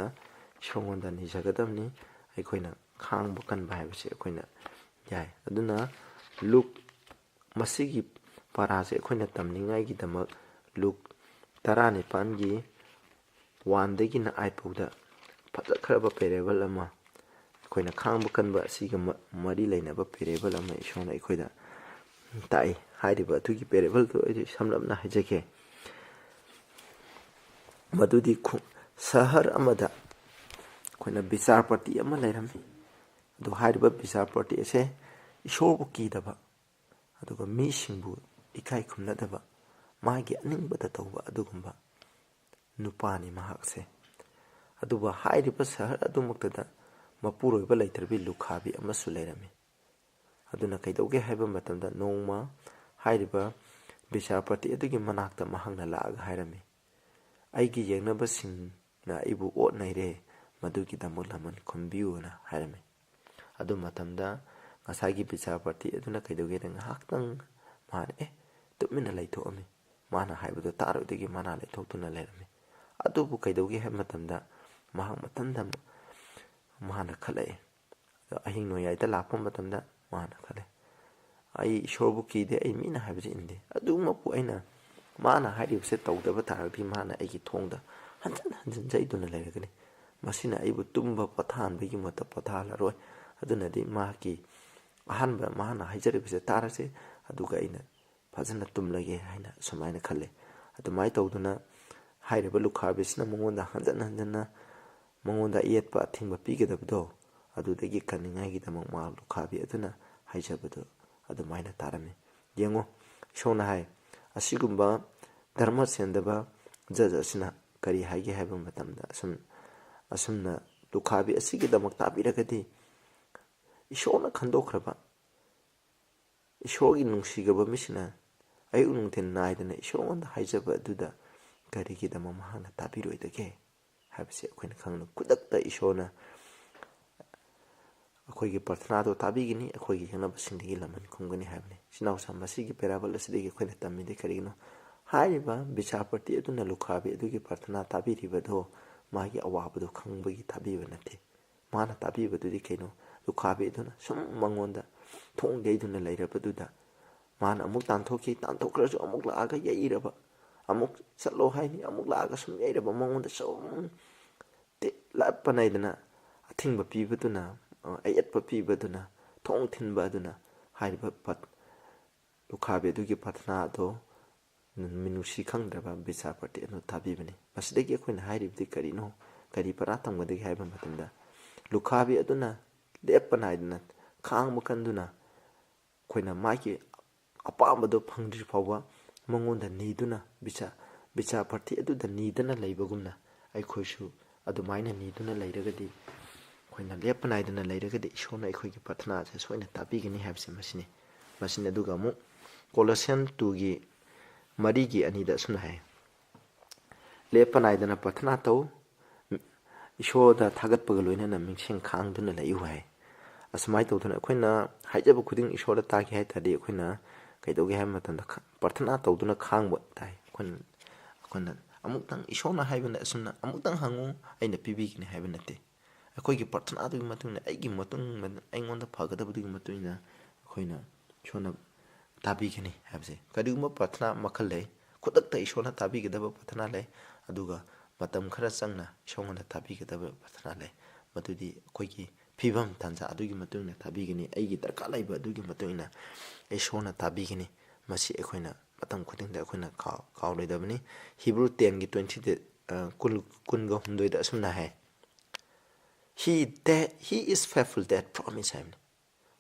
ꯏꯁꯣꯔꯉꯣꯟꯗ ꯅꯤꯖꯒꯗꯕꯅꯤ꯫ ꯑꯩꯈꯣꯏꯅ ꯈꯥꯡꯕ ꯀꯟꯕ ꯍꯥꯏꯕꯁꯦ ꯑꯩꯈꯣꯏꯅ ꯌꯥꯏ꯫ ꯑꯗꯨꯅ ꯂꯨꯛ, ꯃꯁꯤꯒꯤ ꯄꯔꯥꯁꯦ ꯑꯩꯈꯣꯏꯅ ꯇꯝꯅꯤꯡꯉꯥꯏꯒꯤꯗꯃꯛ ꯂꯨꯛ ꯇꯔꯥꯅꯤꯄꯥꯟꯒꯤ one ꯗꯒꯤꯅ eight ꯐꯥꯎꯗ ꯐꯖꯈ꯭ꯔꯕ parable ꯑꯃ, ꯑꯩꯈꯣꯏꯅ ꯈꯥꯡꯕ ꯀꯟꯕ ꯑꯁꯤꯒ ꯃ-, ꯃꯔꯤ ꯂꯩꯅꯕ parable ꯑꯃ ꯏꯁꯣꯔꯅ ꯑꯩꯈꯣꯏꯗ ꯇꯥꯛꯏ꯫ ꯍꯥꯏꯔꯤꯕ ꯑꯗꯨꯒꯤ parable-ꯗꯨ ꯑꯩ ꯁꯝꯂꯞꯅ ꯍꯥꯏꯖꯒꯦ꯫ ꯃꯗꯨꯗꯤ ꯈꯨ-, ꯁꯍꯔ ꯑꯃꯗ ꯑꯩꯈꯣꯏꯅ ꯕꯤꯆꯥꯔꯄꯇꯤ ꯑꯃ ꯂꯩꯔꯝꯃꯤ꯫ ꯑꯗꯨ ꯍꯥꯏꯔꯤꯕ ꯕꯤꯆꯥꯔꯄꯇꯤ ꯑꯁꯦ ꯏꯁꯣꯔꯕꯨ ꯀꯤꯗꯕ, ꯑꯗꯨꯒ ꯃꯤꯁꯤꯡꯕꯨ ꯏꯀꯥꯏ ꯈꯨꯝꯅꯗꯕ, ꯃꯥꯒꯤ ꯑꯅꯤꯡꯕꯗ ꯇꯧꯕ ꯑꯗꯨꯒꯨꯝꯕ ꯅꯨꯄꯥꯅꯤ ꯃꯍꯥꯛꯁꯦ꯫ ꯑꯗꯨꯕꯨ ꯍꯥꯏꯔꯤꯕ ꯁꯍꯔ ꯑꯗꯨꯃꯛꯇꯗ ꯃꯄꯨꯔꯣꯏꯕ ꯂꯩꯇ꯭ꯔꯕꯤ ꯂꯨꯈꯥꯕꯤ ꯑꯃꯁꯨ ꯂꯩꯔꯝꯃꯤ꯫ ꯑꯗꯨꯅ ꯀꯩꯗꯧꯒꯦ ꯍꯥꯏꯕ ꯃꯇꯝꯗ, ꯅꯣꯡꯃ ꯍꯥꯏꯔꯤꯕ ꯕꯤꯆꯥꯔꯄꯇꯤ ꯑꯗꯨꯒꯤ ꯃꯅꯥꯛꯇ ꯃꯍꯥꯛꯅ ꯂꯥꯛꯑꯒ ꯍꯥꯏꯔꯝꯃꯤ, "ꯑꯩꯒꯤ ꯌꯦꯡꯅꯕꯁꯤꯡꯅ ꯑꯩꯕꯨ ꯑꯣꯠ ꯅꯩꯔꯦ, ꯃꯗꯨꯒꯤꯗꯃꯛ ꯂꯃꯟ ꯈꯨꯝꯕꯤꯌꯨꯅ" ꯍꯥꯏꯔꯝꯃꯤ꯫ ꯑꯗꯨ ꯃꯇꯝꯗ ꯉꯁꯥꯏꯒꯤ ꯕꯤꯆꯥꯔꯄꯇꯤ ꯑꯗꯨꯅ ꯀꯩꯗꯧꯒꯦꯗ, ꯉꯥꯏꯍꯥꯛꯇꯪ ꯃꯥꯅ, ꯑꯦ, ꯇꯨꯃꯤꯟꯅ ꯂꯩꯊꯣꯛꯑꯝꯃꯤ꯫ ꯃꯥꯅ ꯍꯥꯏꯕꯗꯣ ꯇꯥꯔꯣꯏꯗꯒꯤ ꯃꯅꯥ ꯂꯩꯊꯣꯛꯇꯨꯅ ꯂꯩꯔꯝꯃꯤ꯫ ꯑꯗꯨꯕꯨ ꯀꯩꯗꯧꯒꯦ ꯍꯥꯏꯕ ꯃꯇꯝꯗ, ꯃꯍꯥꯛ ꯃꯊꯟꯇ ꯃꯥꯅ ꯈꯜꯂꯛꯑꯦ꯫ ꯑꯗꯣ ꯑꯍꯤꯡ ꯅꯣꯡꯌꯥꯏꯗ ꯂꯥꯛꯄ ꯃꯇꯝꯗ ꯃꯥꯅ ꯈꯜꯂꯦ, "ꯑꯩ ꯏꯁꯣꯔꯕꯨ ꯀꯤꯗꯦ, ꯑꯩ ꯃꯤꯅ ꯍꯥꯏꯕꯁꯦ ꯏꯟꯗꯦ꯫ ꯑꯗꯨꯃꯛꯄꯨ ꯑꯩꯅ ꯃꯥꯅ ꯍꯥꯏꯔꯤꯕꯁꯦ ꯇꯧꯗꯕ ꯇꯥꯔꯒꯗꯤ, ꯃꯥꯅ ꯑꯩꯒꯤ ꯊꯣꯡꯗ ꯍꯟꯖꯤꯟ ꯍꯟꯖꯤꯟ ꯆꯩꯗꯨꯅ ꯂꯩꯔꯒꯅꯤ꯫ ꯃꯁꯤꯅ ꯑꯩꯕꯨ ꯇꯨꯝꯕ ꯄꯣꯊꯥꯍꯟꯕꯒꯤ ꯃꯍꯨꯠꯇ ꯄꯣꯊꯥꯍꯜꯂꯔꯣꯏ꯫ ꯑꯗꯨꯅꯗꯤ ꯃꯍꯥꯛꯀꯤ ꯑꯍꯥꯟꯕ ꯃꯥꯅ ꯍꯥꯏꯖꯔꯤꯕꯁꯦ ꯇꯥꯔꯁꯦ, ꯑꯗꯨꯒ ꯑꯩꯅ ꯐꯖꯅ ꯇꯨꯝꯂꯒꯦ" ꯍꯥꯏꯅ ꯁꯨꯃꯥꯏꯅ ꯈꯜꯂꯦ꯫ ꯑꯗꯨꯃꯥꯏꯅ ꯇꯧꯗꯨꯅ ꯍꯥꯏꯔꯤꯕ ꯂꯨꯈꯥꯕꯤꯁꯤꯅ ꯃꯉꯣꯟꯗ ꯍꯟꯖꯟ ꯍꯟꯖꯟꯅ ꯃꯉꯣꯟꯗ ꯑꯌꯦꯠꯄ ꯑꯊꯤꯡꯕ ꯄꯤꯒꯗꯕꯗꯣ, ꯑꯗꯨꯗꯒꯤ ꯀꯟꯅꯤꯡꯉꯥꯏꯒꯤꯗꯃꯛ ꯃꯍꯥꯛ ꯂꯨꯈꯥꯕꯤ ꯑꯗꯨꯅ ꯍꯥꯏꯖꯕꯗꯨ ꯑꯗꯨꯃꯥꯏꯅ ꯇꯥꯔꯝꯃꯤ꯫ ꯌꯦꯡꯉꯨ, ꯏꯁꯣꯔꯅ ꯍꯥꯏ, ꯑꯁꯤꯒꯨꯝꯕ ꯙꯔꯃ ꯆꯦꯟꯗꯕ ꯖꯖ ꯑꯁꯤꯅ ꯀꯔꯤ ꯍꯥꯏꯒꯦ ꯍꯥꯏꯕ ꯃꯇꯝꯗ, ꯑꯁꯨꯝ, ꯑꯁꯨꯝꯅ ꯂꯨꯈꯥꯕꯤ ꯑꯁꯤꯒꯤꯗꯃꯛ ꯇꯥꯕꯤꯔꯒꯗꯤ, ꯏꯁꯣꯔꯅ ꯈꯟꯗꯣꯛꯈ꯭ꯔꯕ, ꯏꯁꯣꯔꯒꯤ ꯅꯨꯡꯁꯤꯈ꯭ꯔꯕ ꯃꯤꯁꯤꯅ ꯑꯌꯨꯛ ꯅꯨꯡꯊꯤꯜ ꯅꯥꯏꯗꯅ ꯏꯁꯣꯔꯉꯣꯟꯗ ꯍꯥꯏꯖꯕ ꯑꯗꯨꯗ ꯀꯔꯤꯒꯤꯗꯃꯛ ꯃꯍꯥꯛꯅ ꯇꯥꯕꯤꯔꯣꯏꯗꯒꯦ ꯍꯥꯏꯕꯁꯤ ꯑꯩꯈꯣꯏꯅ ꯈꯪꯅ, ꯈꯨꯗꯛꯇ ꯏꯁꯣꯔꯅ ꯑꯩꯈꯣꯏꯒꯤ ꯄ꯭ꯔꯊꯅꯥꯗꯣ ꯇꯥꯕꯤꯒꯅꯤ, ꯑꯩꯈꯣꯏꯒꯤ ꯌꯦꯡꯅꯕꯁꯤꯡꯗꯒꯤ ꯂꯃꯟ ꯈꯨꯝꯒꯅꯤ ꯍꯥꯏꯕꯅꯤ꯫ ꯏꯆꯤꯟ ꯏꯅꯥꯎꯁꯥ, ꯃꯁꯤꯒꯤ parable ꯑꯁꯤꯗꯒꯤ ꯑꯩꯈꯣꯏꯅ ꯇꯝꯃꯤꯗꯤ ꯀꯔꯤꯒꯤꯅꯣ? ꯍꯥꯏꯔꯤꯕ ꯕꯤꯆꯥꯔꯄꯇꯤ ꯑꯗꯨꯅ ꯂꯨꯈꯥꯕꯤ ꯑꯗꯨꯒꯤ ꯄ꯭ꯔꯊꯅꯥ ꯇꯥꯕꯤꯔꯤꯕꯗꯣ ꯃꯥꯒꯤ ꯑꯋꯥꯕꯗꯣ ꯈꯪꯕꯒꯤ ꯇꯥꯕꯤꯕ ꯅꯠꯇꯦ꯫ ꯃꯥꯅ ꯇꯥꯕꯤꯕꯗꯨꯗꯤ ꯀꯩꯅꯣ? ꯂꯨꯈꯥꯕꯤ ꯑꯗꯨꯅ ꯁꯨꯝ ꯃꯉꯣꯟꯗ ꯊꯣꯡ ꯌꯩꯗꯨꯅ ꯂꯩꯔꯕꯗꯨꯗ, ꯃꯥꯅ ꯑꯃꯨꯛ ꯇꯥꯟꯊꯣꯛꯈꯤ, ꯇꯥꯟꯊꯣꯛꯈ꯭ꯔꯁꯨ ꯑꯃꯨꯛ ꯂꯥꯛꯑꯒ ꯌꯩꯔꯕ, ꯑꯃꯨꯛ ꯆꯠꯂꯣ ꯍꯥꯏꯅꯤ, ꯑꯃꯨꯛ ꯂꯥꯛꯑꯒ ꯁꯨꯝ ꯌꯩꯔꯕ, ꯃꯉꯣꯟꯗ ꯁꯨꯝ ꯇꯤ-, ꯂꯥꯠꯄ ꯅꯥꯏꯗꯅ ꯑꯊꯤꯡꯕ ꯄꯤꯕꯗꯨꯅ, ꯑ, ꯑꯌꯦꯠꯄ ꯄꯤꯕꯗꯨꯅ, ꯊꯣꯡ ꯊꯤꯟꯕ ꯑꯗꯨꯅ ꯍꯥꯏꯔꯤꯕ ꯄꯠ-, ꯂꯨꯈꯥꯕꯤ ꯑꯗꯨꯒꯤ ꯄ꯭ꯔꯊꯅꯥ ꯑꯗꯣ ꯃꯤꯅꯨꯡꯁꯤ ꯈꯪꯗ꯭ꯔꯕ ꯕꯤꯆꯥꯔꯄꯇꯤ ꯑꯗꯨ ꯇꯥꯕꯤꯕꯅꯤ꯫ ꯃꯁꯤꯗꯒꯤ ꯑꯩꯈꯣꯏꯅ ꯍꯥꯏꯔꯤꯕꯗꯤ ꯀꯔꯤꯅꯣ, ꯀꯔꯤ ꯄꯔꯥ ꯇꯝꯒꯗꯒꯦ ꯍꯥꯏꯕ ꯃꯇꯝꯗ, ꯂꯨꯈꯥꯕꯤ ꯑꯗꯨꯅ ꯂꯦꯞꯄ ꯅꯥꯏꯗꯅ ꯈꯥꯡꯕ ꯀꯟꯗꯨꯅ ꯑꯩꯈꯣꯏꯅ ꯃꯥꯒꯤ ꯑꯄꯥꯝꯕꯗꯣ ꯐꯪꯗ꯭ꯔꯤ ꯐꯥꯎꯕ ꯃꯉꯣꯟꯗ ꯅꯤꯗꯨꯅ, ꯕꯤꯆꯥ ꯕꯤꯆꯥꯔꯄꯇꯤ ꯑꯗꯨꯗ ꯅꯤꯗꯅ ꯂꯩꯕꯒꯨꯝꯅ ꯑꯩꯈꯣꯏꯁꯨ ꯑꯗꯨꯃꯥꯏꯅ ꯅꯤꯗꯨꯅ ꯂꯩꯔꯒꯗꯤ, ꯑꯩꯈꯣꯏꯅ ꯂꯦꯞꯄ ꯅꯥꯏꯗꯅ ꯂꯩꯔꯒꯗꯤ ꯏꯁꯣꯔꯅ ꯑꯩꯈꯣꯏꯒꯤ ꯄ꯭ꯔꯊꯅꯥ ꯑꯁꯦ ꯁꯣꯏꯅ ꯇꯥꯕꯤꯒꯅꯤ ꯍꯥꯏꯕꯁꯦ ꯃꯁꯤꯅꯤ꯫ ꯃꯁꯤꯅꯤ꯫ ꯑꯗꯨꯒ ꯑꯃꯨꯛ ꯀꯣꯂꯣꯁꯤꯌꯟ ꯇꯨꯒꯤ ꯃꯔꯤꯒꯤ ꯑꯅꯤꯗ ꯑꯁꯨꯝꯅ ꯍꯥꯏ, "ꯂꯦꯞꯄ ꯅꯥꯏꯗꯅ ꯄ꯭ꯔꯊꯅꯥ ꯇꯧ, ꯏꯁꯣꯔꯗ ꯊꯥꯒꯠꯄꯒ ꯂꯣꯏꯅꯅ ꯃꯤꯡꯁꯦꯡ ꯈꯥꯡꯗꯨꯅ ꯂꯩꯌꯨ" ꯍꯥꯏ꯫ ꯑꯁꯨꯃꯥꯏꯅ ꯇꯧꯗꯅ ꯑꯩꯈꯣꯏꯅ ꯍꯥꯏꯖꯕ ꯈꯨꯗꯤꯡ ꯏꯁꯣꯔꯗ ꯇꯥꯒꯦ ꯍꯥꯏ ꯇꯥꯔꯗꯤ, ꯑꯩꯈꯣꯏꯅ ꯀꯩꯗꯧꯒꯦ ꯍꯥꯏꯕ ꯃꯇꯝꯗ ꯈ-, ꯄ꯭ꯔꯊꯅꯥ ꯇꯧꯗꯨꯅ ꯈꯥꯡꯕ ꯇꯥꯏ꯫ ꯑꯩꯈꯣꯏꯅ, ꯑꯩꯈꯣꯏꯅ ꯑꯃꯨꯛꯇꯪ, ꯏꯁꯣꯔꯅ ꯍꯥꯏꯕꯅ ꯑꯁꯨꯝꯅ, "ꯑꯃꯨꯛꯇꯪ ꯍꯪꯉꯨ, ꯑꯩꯅ ꯄꯤꯕꯤꯒꯅꯤ" ꯍꯥꯏꯕ ꯅꯠꯇꯦ꯫ ꯑꯩꯈꯣꯏꯒꯤ ꯄ꯭ꯔꯊꯅꯥꯗꯨꯒꯤ ꯃꯇꯨꯡ ꯏꯟꯅ, ꯑꯩꯒꯤ ꯃꯇꯨꯡ ꯏꯟꯅ, ꯑꯩꯉꯣꯟꯗ ꯐꯒꯗꯕꯗꯨꯒꯤ ꯃꯇꯨꯡ ꯏꯟꯅ ꯑꯩꯈꯣꯏꯅ ꯏꯁꯣꯔꯅ ꯇꯥꯕꯤꯒꯅꯤ ꯍꯥꯏꯕꯁꯦ꯫ ꯀꯔꯤꯒꯨꯝꯕ ꯄ꯭ꯔꯊꯅꯥ ꯃꯈꯜ ꯂꯩ, ꯈꯨꯗꯛꯇ ꯏꯁꯣꯔꯅ ꯇꯥꯕꯤꯒꯗꯕ ꯄ꯭ꯔꯊꯅꯥ ꯂꯩ, ꯑꯗꯨꯒ ꯃꯇꯝ ꯈꯔ ꯆꯪꯅ ꯏꯁꯣꯔꯉꯣꯟꯗ ꯇꯥꯕꯤꯒꯗꯕ ꯄ꯭ꯔꯊꯅꯥ ꯂꯩ꯫ ꯃꯗꯨꯗꯤ ꯑꯩꯈꯣꯏꯒꯤ ꯐꯤꯕꯝ ꯇꯥꯟꯖꯥ ꯑꯗꯨꯒꯤ ꯃꯇꯨꯡ ꯏꯟꯅ ꯇꯥꯕꯤꯒꯅꯤ, ꯑꯩꯒꯤ ꯗꯔꯀꯥꯔ ꯂꯩꯕ ꯑꯗꯨꯒꯤ ꯃꯇꯨꯡ ꯏꯟꯅ ꯏꯁꯣꯔꯅ ꯇꯥꯕꯤꯒꯅꯤ꯫ ꯃꯁꯤ ꯑꯩꯈꯣꯏꯅ ꯃꯇꯝ ꯈꯨꯗꯤꯡꯗ ꯑꯩꯈꯣꯏꯅ ꯀꯥꯎ-, ꯀꯥꯎꯔꯣꯏꯗꯕꯅꯤ꯫ ꯍꯤꯕ꯭ꯔꯨ ꯇꯦꯟꯒꯤ ꯇ꯭ꯋꯦꯟꯇꯤꯗ, ꯑ, ꯀꯨꯟ, ꯀꯨꯟꯒ ꯍꯨꯝꯗꯣꯏꯗ ꯑꯁꯨꯝꯅ ꯍꯥꯏ, "He that, he is faithful that promise" ꯍꯥꯏꯕꯅꯤ꯫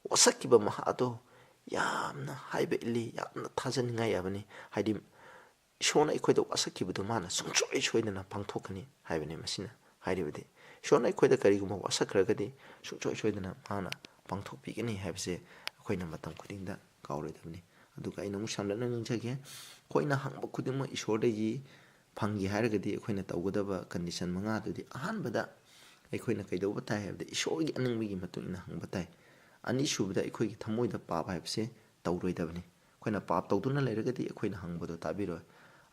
ꯋꯥꯁꯛꯈꯤꯕ ꯃꯍꯥꯛ ꯑꯗꯣ ꯌꯥꯝꯅ ꯍꯥꯏꯕ ꯏꯜꯂꯤ, ꯌꯥꯝꯅ ꯊꯥꯖꯅꯤꯡꯉꯥꯏ ꯌꯥꯕꯅꯤ꯫ ꯍꯥꯏꯗꯤ, ꯏꯁꯣꯔꯅ ꯑꯩꯈꯣꯏꯗ ꯋꯥꯁꯛꯈꯤꯕꯗꯣ ꯃꯥꯅ ꯁꯨꯡꯁꯣꯏ ꯁꯣꯏꯗꯅ ꯄꯥꯡꯊꯣꯛꯀꯅꯤ ꯍꯥꯏꯕꯅꯤ꯫ ꯃꯁꯤꯅ ꯍꯥꯏꯔꯤꯕꯗꯤ, ꯏꯁꯣꯔꯅ ꯑꯩꯈꯣꯏꯗ ꯀꯔꯤꯒꯨꯝꯕ ꯋꯥꯁꯛꯈ꯭ꯔꯒꯗꯤ ꯁꯨꯡꯁꯣꯏ ꯁꯣꯏꯗꯅ ꯃꯥꯅ ꯄꯥꯡꯊꯣꯛꯄꯤꯒꯅꯤ ꯍꯥꯏꯕꯁꯦ ꯑꯩꯈꯣꯏꯅ ꯃꯇꯝ ꯈꯨꯗꯤꯡꯗ ꯀꯥꯎꯔꯣꯏꯗꯕꯅꯤ꯫ ꯑꯗꯨꯒ ꯑꯩꯅ ꯑꯃꯨꯛ ꯁꯝꯂꯞꯅ ꯅꯤꯡꯖꯒꯦ, ꯑꯩꯈꯣꯏꯅ ꯍꯪꯕ ꯈꯨꯗꯤꯡꯃꯛ ꯏꯁꯣꯔꯗꯒꯤ ꯐꯪꯒꯦ ꯍꯥꯏꯔꯒꯗꯤ ꯑꯩꯈꯣꯏꯅ ꯇꯧꯒꯗꯕ ꯀꯟꯗꯤꯁꯟ ꯃꯉꯥꯗꯨꯗꯤ, ꯑꯍꯥꯟꯕꯗ ꯑꯩꯈꯣꯏꯅ ꯀꯩꯗꯧꯕ ꯇꯥꯏ ꯍꯥꯏꯕꯗ ꯏꯁꯣꯔꯒꯤ ꯑꯅꯤꯡꯕꯒꯤ ꯃꯇꯨꯡ ꯏꯟꯅ ꯍꯪꯕ ꯇꯥꯏ꯫ ꯑꯅꯤꯁꯨꯕꯗ ꯑꯩꯈꯣꯏꯒꯤ ꯊꯃꯣꯏꯗ ꯄꯥꯞ ꯍꯥꯏꯕꯁꯦ ꯇꯧꯔꯣꯏꯗꯕꯅꯤ꯫ ꯑꯩꯈꯣꯏꯅ ꯄꯥꯞ ꯇꯧꯗꯨꯅ ꯂꯩꯔꯒꯗꯤ ꯑꯩꯈꯣꯏꯅ ꯍꯪꯕꯗꯣ ꯇꯥꯕꯤꯔꯣꯏ꯫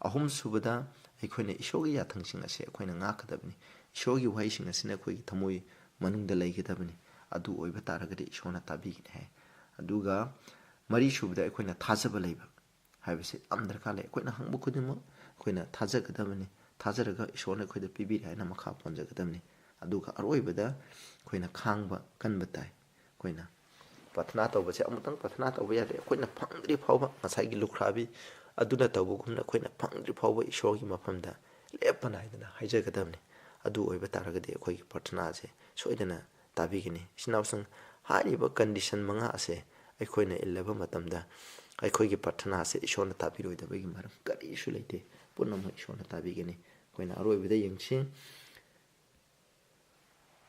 ꯑꯍꯨꯝꯁꯨꯕꯗ, ꯑꯩꯈꯣꯏꯅ ꯏꯁꯣꯔꯒꯤ ꯌꯥꯊꯪꯁꯤꯡ ꯑꯁꯦ ꯑꯩꯈꯣꯏꯅ ꯉꯥꯛꯀꯗꯕꯅꯤ꯫ ꯏꯁꯣꯔꯒꯤ ꯋꯥꯍꯩꯁꯤꯡ ꯑꯁꯤꯅ ꯑꯩꯈꯣꯏꯒꯤ ꯊꯃꯣꯏ ꯃꯅꯨꯡꯗ ꯂꯩꯒꯗꯕꯅꯤ꯫ ꯑꯗꯨ ꯑꯣꯏꯕ ꯇꯥꯔꯒꯗꯤ ꯏꯁꯣꯔꯅ ꯇꯥꯕꯤꯒꯅꯤ ꯍꯥꯏ꯫ ꯑꯗꯨꯒ ꯃꯔꯤꯁꯨꯕꯗ, ꯑꯩꯈꯣꯏꯅ ꯊꯥꯖꯕ ꯂꯩꯕ ꯍꯥꯏꯕꯁꯤ ꯌꯥꯝ ꯗꯔꯀꯥꯔ ꯂꯩ꯫ ꯑꯩꯈꯣꯏꯅ ꯍꯪꯕ ꯈꯨꯗꯤꯡꯃꯛ ꯑꯩꯈꯣꯏꯅ ꯊꯥꯖꯒꯗꯕꯅꯤ꯫ ꯊꯥꯖꯔꯒ ꯏꯁꯣꯔꯅ ꯑꯩꯈꯣꯏꯗ ꯄꯤꯕꯤꯔꯦ ꯍꯥꯏꯅ ꯃꯈꯥ ꯄꯣꯟꯖꯒꯗꯕꯅꯤ꯫ ꯑꯗꯨꯒ ꯑꯔꯣꯏꯕꯗ ꯑꯩꯈꯣꯏꯅ ꯈꯥꯡꯕ ꯀꯟꯕ ꯇꯥꯏ꯫ ꯑꯩꯈꯣꯏꯅ ꯄ꯭ꯔꯊꯅꯥ ꯇꯧꯕꯁꯦ ꯑꯃꯨꯛꯇꯪ ꯄ꯭ꯔꯊꯅꯥ ꯇꯧꯕ ꯌꯥꯗꯦ꯫ ꯑꯩꯈꯣꯏꯅ ꯐꯪꯗ꯭ꯔꯤ ꯐꯥꯎꯕ, ꯉꯁꯥꯏꯒꯤ ꯂꯨꯈ꯭ꯔꯥꯕꯤ ꯑꯗꯨꯅ ꯇꯧꯕꯒꯨꯝꯅ ꯑꯩꯈꯣꯏꯅ ꯐꯪꯗ꯭ꯔꯤ ꯐꯥꯎꯕ ꯏꯁꯣꯔꯒꯤ ꯃꯐꯝꯗ ꯂꯦꯞꯄ ꯅꯥꯏꯗꯅ ꯍꯥꯏꯖꯒꯗꯕꯅꯤ꯫ ꯑꯗꯨ ꯑꯣꯏꯕ ꯇꯥꯔꯒꯗꯤ ꯑꯩꯈꯣꯏꯒꯤ ꯄ꯭ꯔꯊꯅꯥꯁꯦ ꯁꯣꯏꯗꯅ ꯇꯥꯕꯤꯒꯅꯤ꯫ ꯏꯆꯤꯟ ꯏꯅꯥꯎꯁꯤꯡ, ꯍꯥꯏꯔꯤꯕ condition ꯃꯉꯥ ꯑꯁꯦ ꯑꯩꯈꯣꯏꯅ ꯏꯜꯂꯕ ꯃꯇꯝꯗ ꯑꯩꯈꯣꯏꯒꯤ ꯄ꯭ꯔꯊꯅꯥꯁꯦ ꯏꯁꯣꯔꯅ ꯇꯥꯕꯤꯔꯣꯏꯗꯕꯒꯤ ꯃꯔꯝ ꯀꯔꯤꯁꯨ ꯂꯩꯇꯦ꯫ ꯄꯨꯝꯅꯃꯛ ꯏꯁꯣꯔꯅ ꯇꯥꯕꯤꯒꯅꯤ꯫ ꯑꯩꯈꯣꯏꯅ ꯑꯔꯣꯏꯕꯗ ꯌꯦꯡꯁꯤ,